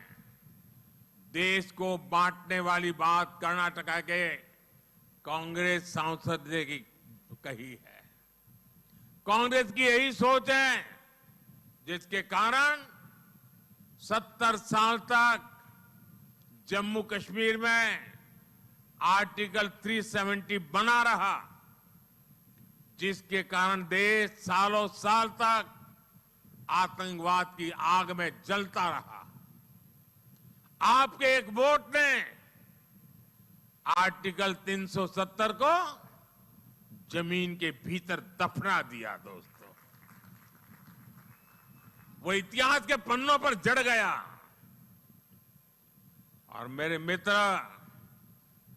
देश को बांटने वाली बात कर्नाटका के कांग्रेस सांसद ने कही है। कांग्रेस की यही सोच है जिसके कारण 70 साल तक जम्मू कश्मीर में आर्टिकल 370 बना रहा, जिसके कारण देश सालों साल तक आतंकवाद की आग में जलता रहा। आपके एक वोट ने आर्टिकल 370 को जमीन के भीतर दफना दिया। दोस्तों, वो इतिहास के पन्नों पर जड़ गया। और मेरे मित्र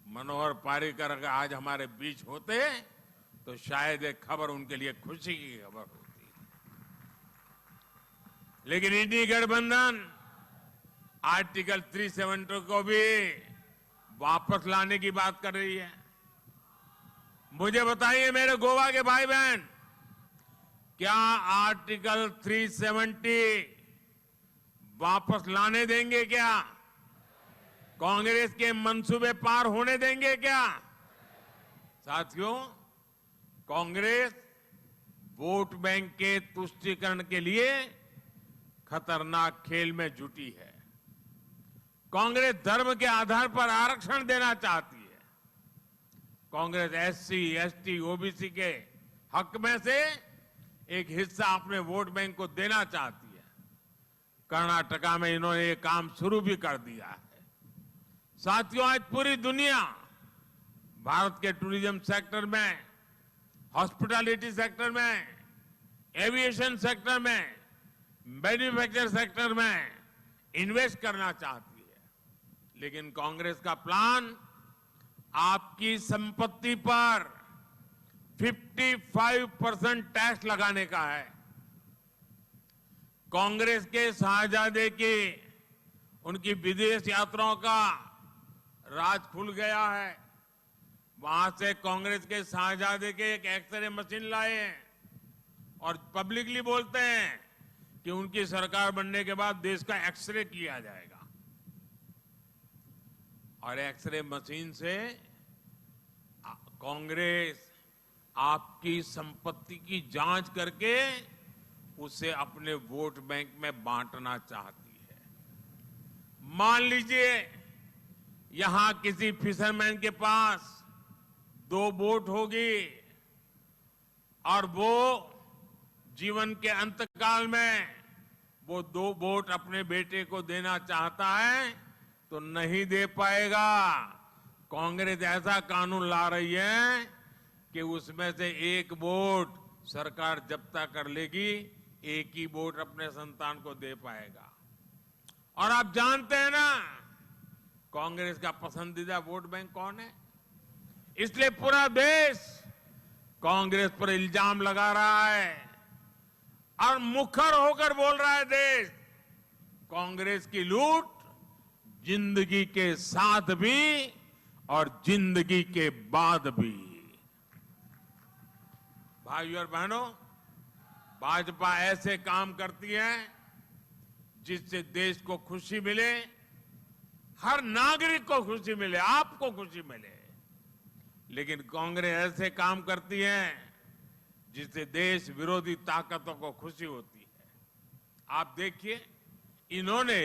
मनोहर पारिकर अगर आज हमारे बीच होते तो शायद एक खबर उनके लिए खुशी की खबर होती। लेकिन इंडी गठबंधन आर्टिकल 370 को भी वापस लाने की बात कर रही है। मुझे बताइए मेरे गोवा के भाई बहन, क्या आर्टिकल 370 वापस लाने देंगे क्या? कांग्रेस के मंसूबे पार होने देंगे क्या? साथियों, कांग्रेस वोट बैंक के तुष्टीकरण के लिए खतरनाक खेल में जुटी है। कांग्रेस धर्म के आधार पर आरक्षण देना चाहती है। कांग्रेस एससी, एसटी, ओबीसी के हक में से एक हिस्सा अपने वोट बैंक को देना चाहती है। कर्नाटका में इन्होंने ये काम शुरू भी कर दिया है। साथियों, आज पूरी दुनिया भारत के टूरिज्म सेक्टर में, हॉस्पिटैलिटी सेक्टर में, एविएशन सेक्टर में, मैन्युफैक्चर सेक्टर में इन्वेस्ट करना चाहती है। लेकिन कांग्रेस का प्लान आपकी संपत्ति पर 55% टैक्स लगाने का है। कांग्रेस के शाहजादे की उनकी विदेश यात्राओं का राज खुल गया है। वहां से कांग्रेस के शाहजादे के एक एक्सरे मशीन लाए हैं और पब्लिकली बोलते हैं कि उनकी सरकार बनने के बाद देश का एक्सरे किया जाएगा। और एक्सरे मशीन से कांग्रेस आपकी संपत्ति की जांच करके उसे अपने वोट बैंक में बांटना चाहती है। मान लीजिए यहां किसी फिशरमैन के पास 2 बोट होगी और वो जीवन के अंतकाल में वो 2 बोट अपने बेटे को देना चाहता है तो नहीं दे पाएगा। कांग्रेस ऐसा कानून ला रही है कि उसमें से एक वोट सरकार जब्ता कर लेगी, एक ही वोट अपने संतान को दे पाएगा। और आप जानते हैं ना कांग्रेस का पसंदीदा वोट बैंक कौन है, इसलिए पूरा देश कांग्रेस पर इल्जाम लगा रहा है और मुखर होकर बोल रहा है देश, कांग्रेस की लूट जिंदगी के साथ भी और जिंदगी के बाद भी। भाइयों और बहनों, भाजपा ऐसे काम करती है जिससे देश को खुशी मिले, हर नागरिक को खुशी मिले, आपको खुशी मिले। लेकिन कांग्रेस ऐसे काम करती है जिससे देश विरोधी ताकतों को खुशी होती है। आप देखिए, इन्होंने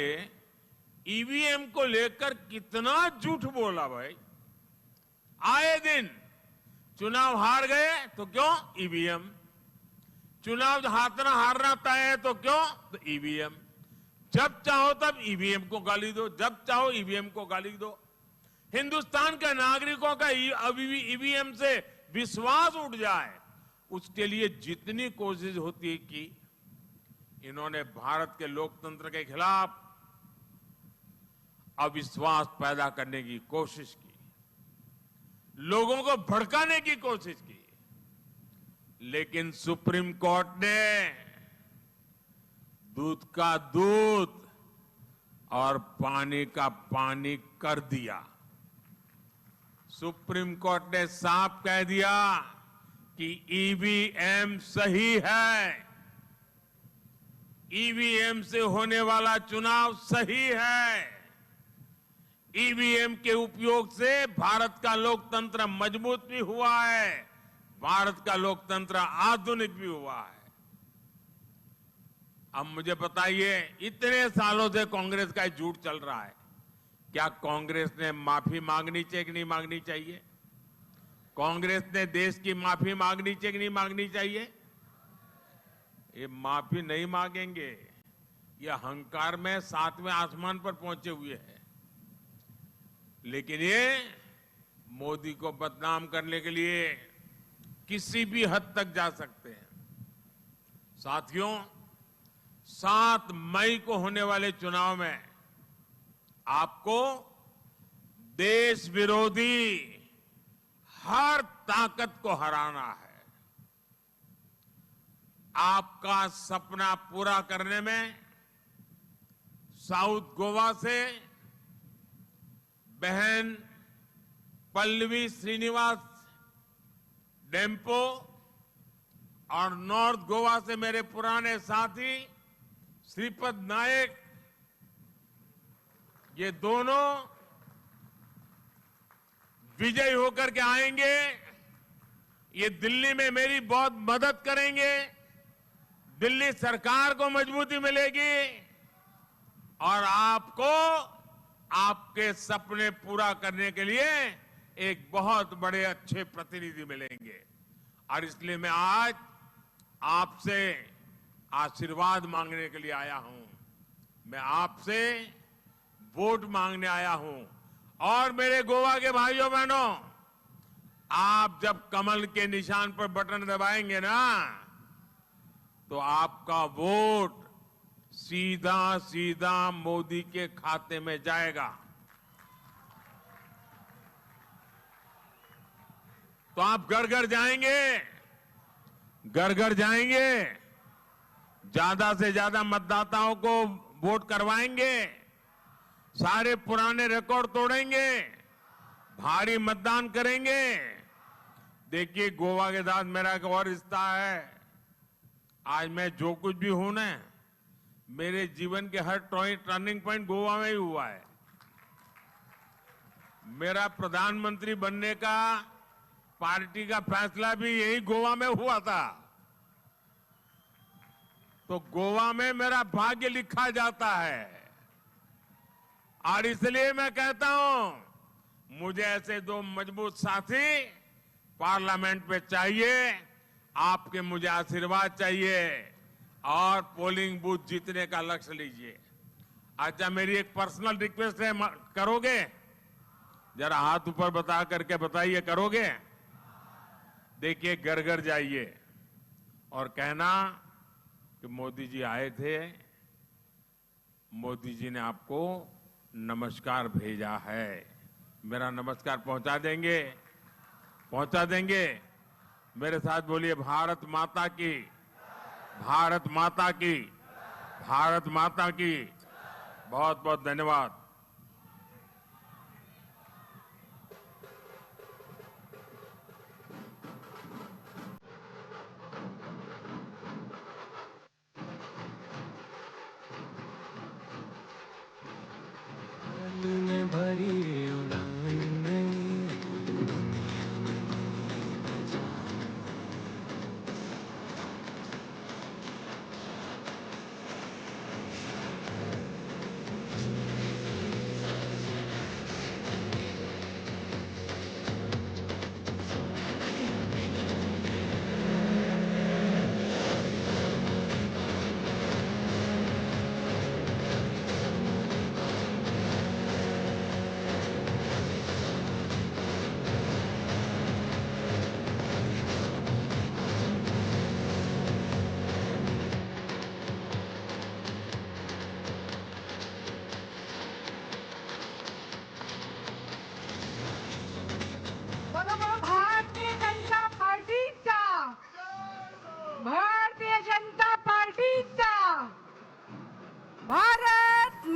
ईवीएम को लेकर कितना झूठ बोला भाई। आए दिन चुनाव हार गए तो क्यों ईवीएम, चुनाव हारना हारना तय है तो क्यों तो ईवीएम, जब चाहो तब ईवीएम को गाली दो, जब चाहो ईवीएम को गाली दो। हिंदुस्तान के नागरिकों का ईवीएम से विश्वास उठ जाए उसके लिए जितनी कोशिश होती है कि इन्होंने भारत के लोकतंत्र के खिलाफ अविश्वास पैदा करने की कोशिश की, लोगों को भड़काने की कोशिश की, लेकिन सुप्रीम कोर्ट ने दूध का दूध और पानी का पानी कर दिया। सुप्रीम कोर्ट ने साफ कह दिया कि ईवीएम सही है, ईवीएम से होने वाला चुनाव सही है, ईवीएम के उपयोग से भारत का लोकतंत्र मजबूत भी हुआ है, भारत का लोकतंत्र आधुनिक भी हुआ है। अब मुझे बताइए, इतने सालों से कांग्रेस का झूठ चल रहा है, क्या कांग्रेस ने माफी मांगनी चाहिए कि नहीं मांगनी चाहिए? कांग्रेस ने देश की माफी मांगनी चाहिए कि नहीं मांगनी चाहिए? ये माफी नहीं मांगेंगे, ये अहंकार में सातवें आसमान पर पहुंचे हुए हैं। लेकिन ये मोदी को बदनाम करने के लिए किसी भी हद तक जा सकते हैं। साथियों, 7 मई को होने वाले चुनाव में आपको देश विरोधी हर ताकत को हराना है। आपका सपना पूरा करने में साउथ गोवा से बहन पल्लवी श्रीनिवास डेम्पो और नॉर्थ गोवा से मेरे पुराने साथी श्रीपद नायक, ये दोनों विजयी होकर के आएंगे। ये दिल्ली में मेरी बहुत मदद करेंगे, दिल्ली सरकार को मजबूती मिलेगी और आपको आपके सपने पूरा करने के लिए एक बहुत बड़े अच्छे प्रतिनिधि मिलेंगे। और इसलिए मैं आज आपसे आशीर्वाद मांगने के लिए आया हूं, मैं आपसे वोट मांगने आया हूं। और मेरे गोवा के भाइयों बहनों, आप जब कमल के निशान पर बटन दबाएंगे ना, तो आपका वोट सीधा सीधा मोदी के खाते में जाएगा। तो आप घर घर जाएंगे, घर घर जाएंगे, ज्यादा से ज्यादा मतदाताओं को वोट करवाएंगे, सारे पुराने रिकॉर्ड तोड़ेंगे, भारी मतदान करेंगे। देखिए, गोवा के साथ मेरा एक और रिश्ता है। आज मैं जो कुछ भी हूं ना, मेरे जीवन के हर टर्निंग पॉइंट गोवा में ही हुआ है। मेरा प्रधानमंत्री बनने का पार्टी का फैसला भी यही गोवा में हुआ था। तो गोवा में मेरा भाग्य लिखा जाता है और इसलिए मैं कहता हूं, मुझे ऐसे दो मजबूत साथी पार्लियामेंट में चाहिए, आपके मुझे आशीर्वाद चाहिए और पोलिंग बूथ जीतने का लक्ष्य लीजिए। अच्छा, मेरी एक पर्सनल रिक्वेस्ट है, करोगे? जरा हाथ ऊपर बता करके बताइए, करोगे? देखिए, घर घर जाइए और कहना कि मोदी जी आए थे, मोदी जी ने आपको नमस्कार भेजा है, मेरा नमस्कार पहुंचा देंगे, पहुंचा देंगे। मेरे साथ बोलिए, भारत माता की, भारत माता की, भारत माता की। बहुत बहुत धन्यवाद। भरी उड़ान नहीं, दुनिया में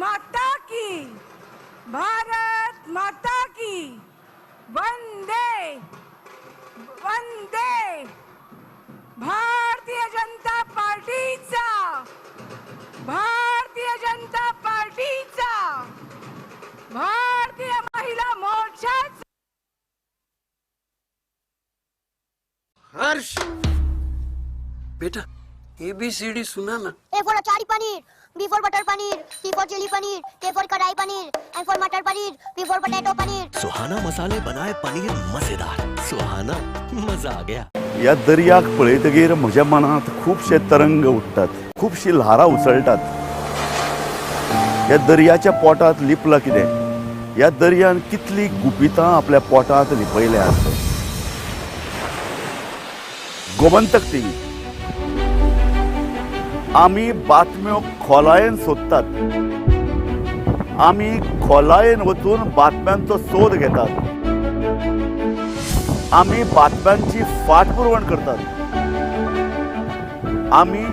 माता की, भारत माता की। वंदे वंदे भारतीय जनता पार्टीचा, भारतीय जनता पार्टीचा, भारतीय महिला मोर्चाचा। हर्ष बेटा, एबीसीडी सुना ना। A for achari paneer, B for butter paneer, C for chili paneer, K for kadai paneer, M for matar paneer, P for potato paneer. Suhana मसाले बनाए पनीर मजेदार। सुहाना, मजा आ गया। ह्या दर्याक पळयतगीर म्हज्या मनांत खुबशे तरंग उठ्ठात, खुबशीं ल्हारां उसळटात। ह्या दर्याच्या पोटांत लिपलां कितें? ह्या दर्यान कितलीं गुपितां आपल्या पोटांत लिपयल्यात। गोमंतक टीव्ही, आमी बातम्यो खोलायेन सोदतात, आमी खोलायेन वचून बातम्यांचो सोद घेतात, आमी बातम्यांची फाटपुरवण करतात, आमी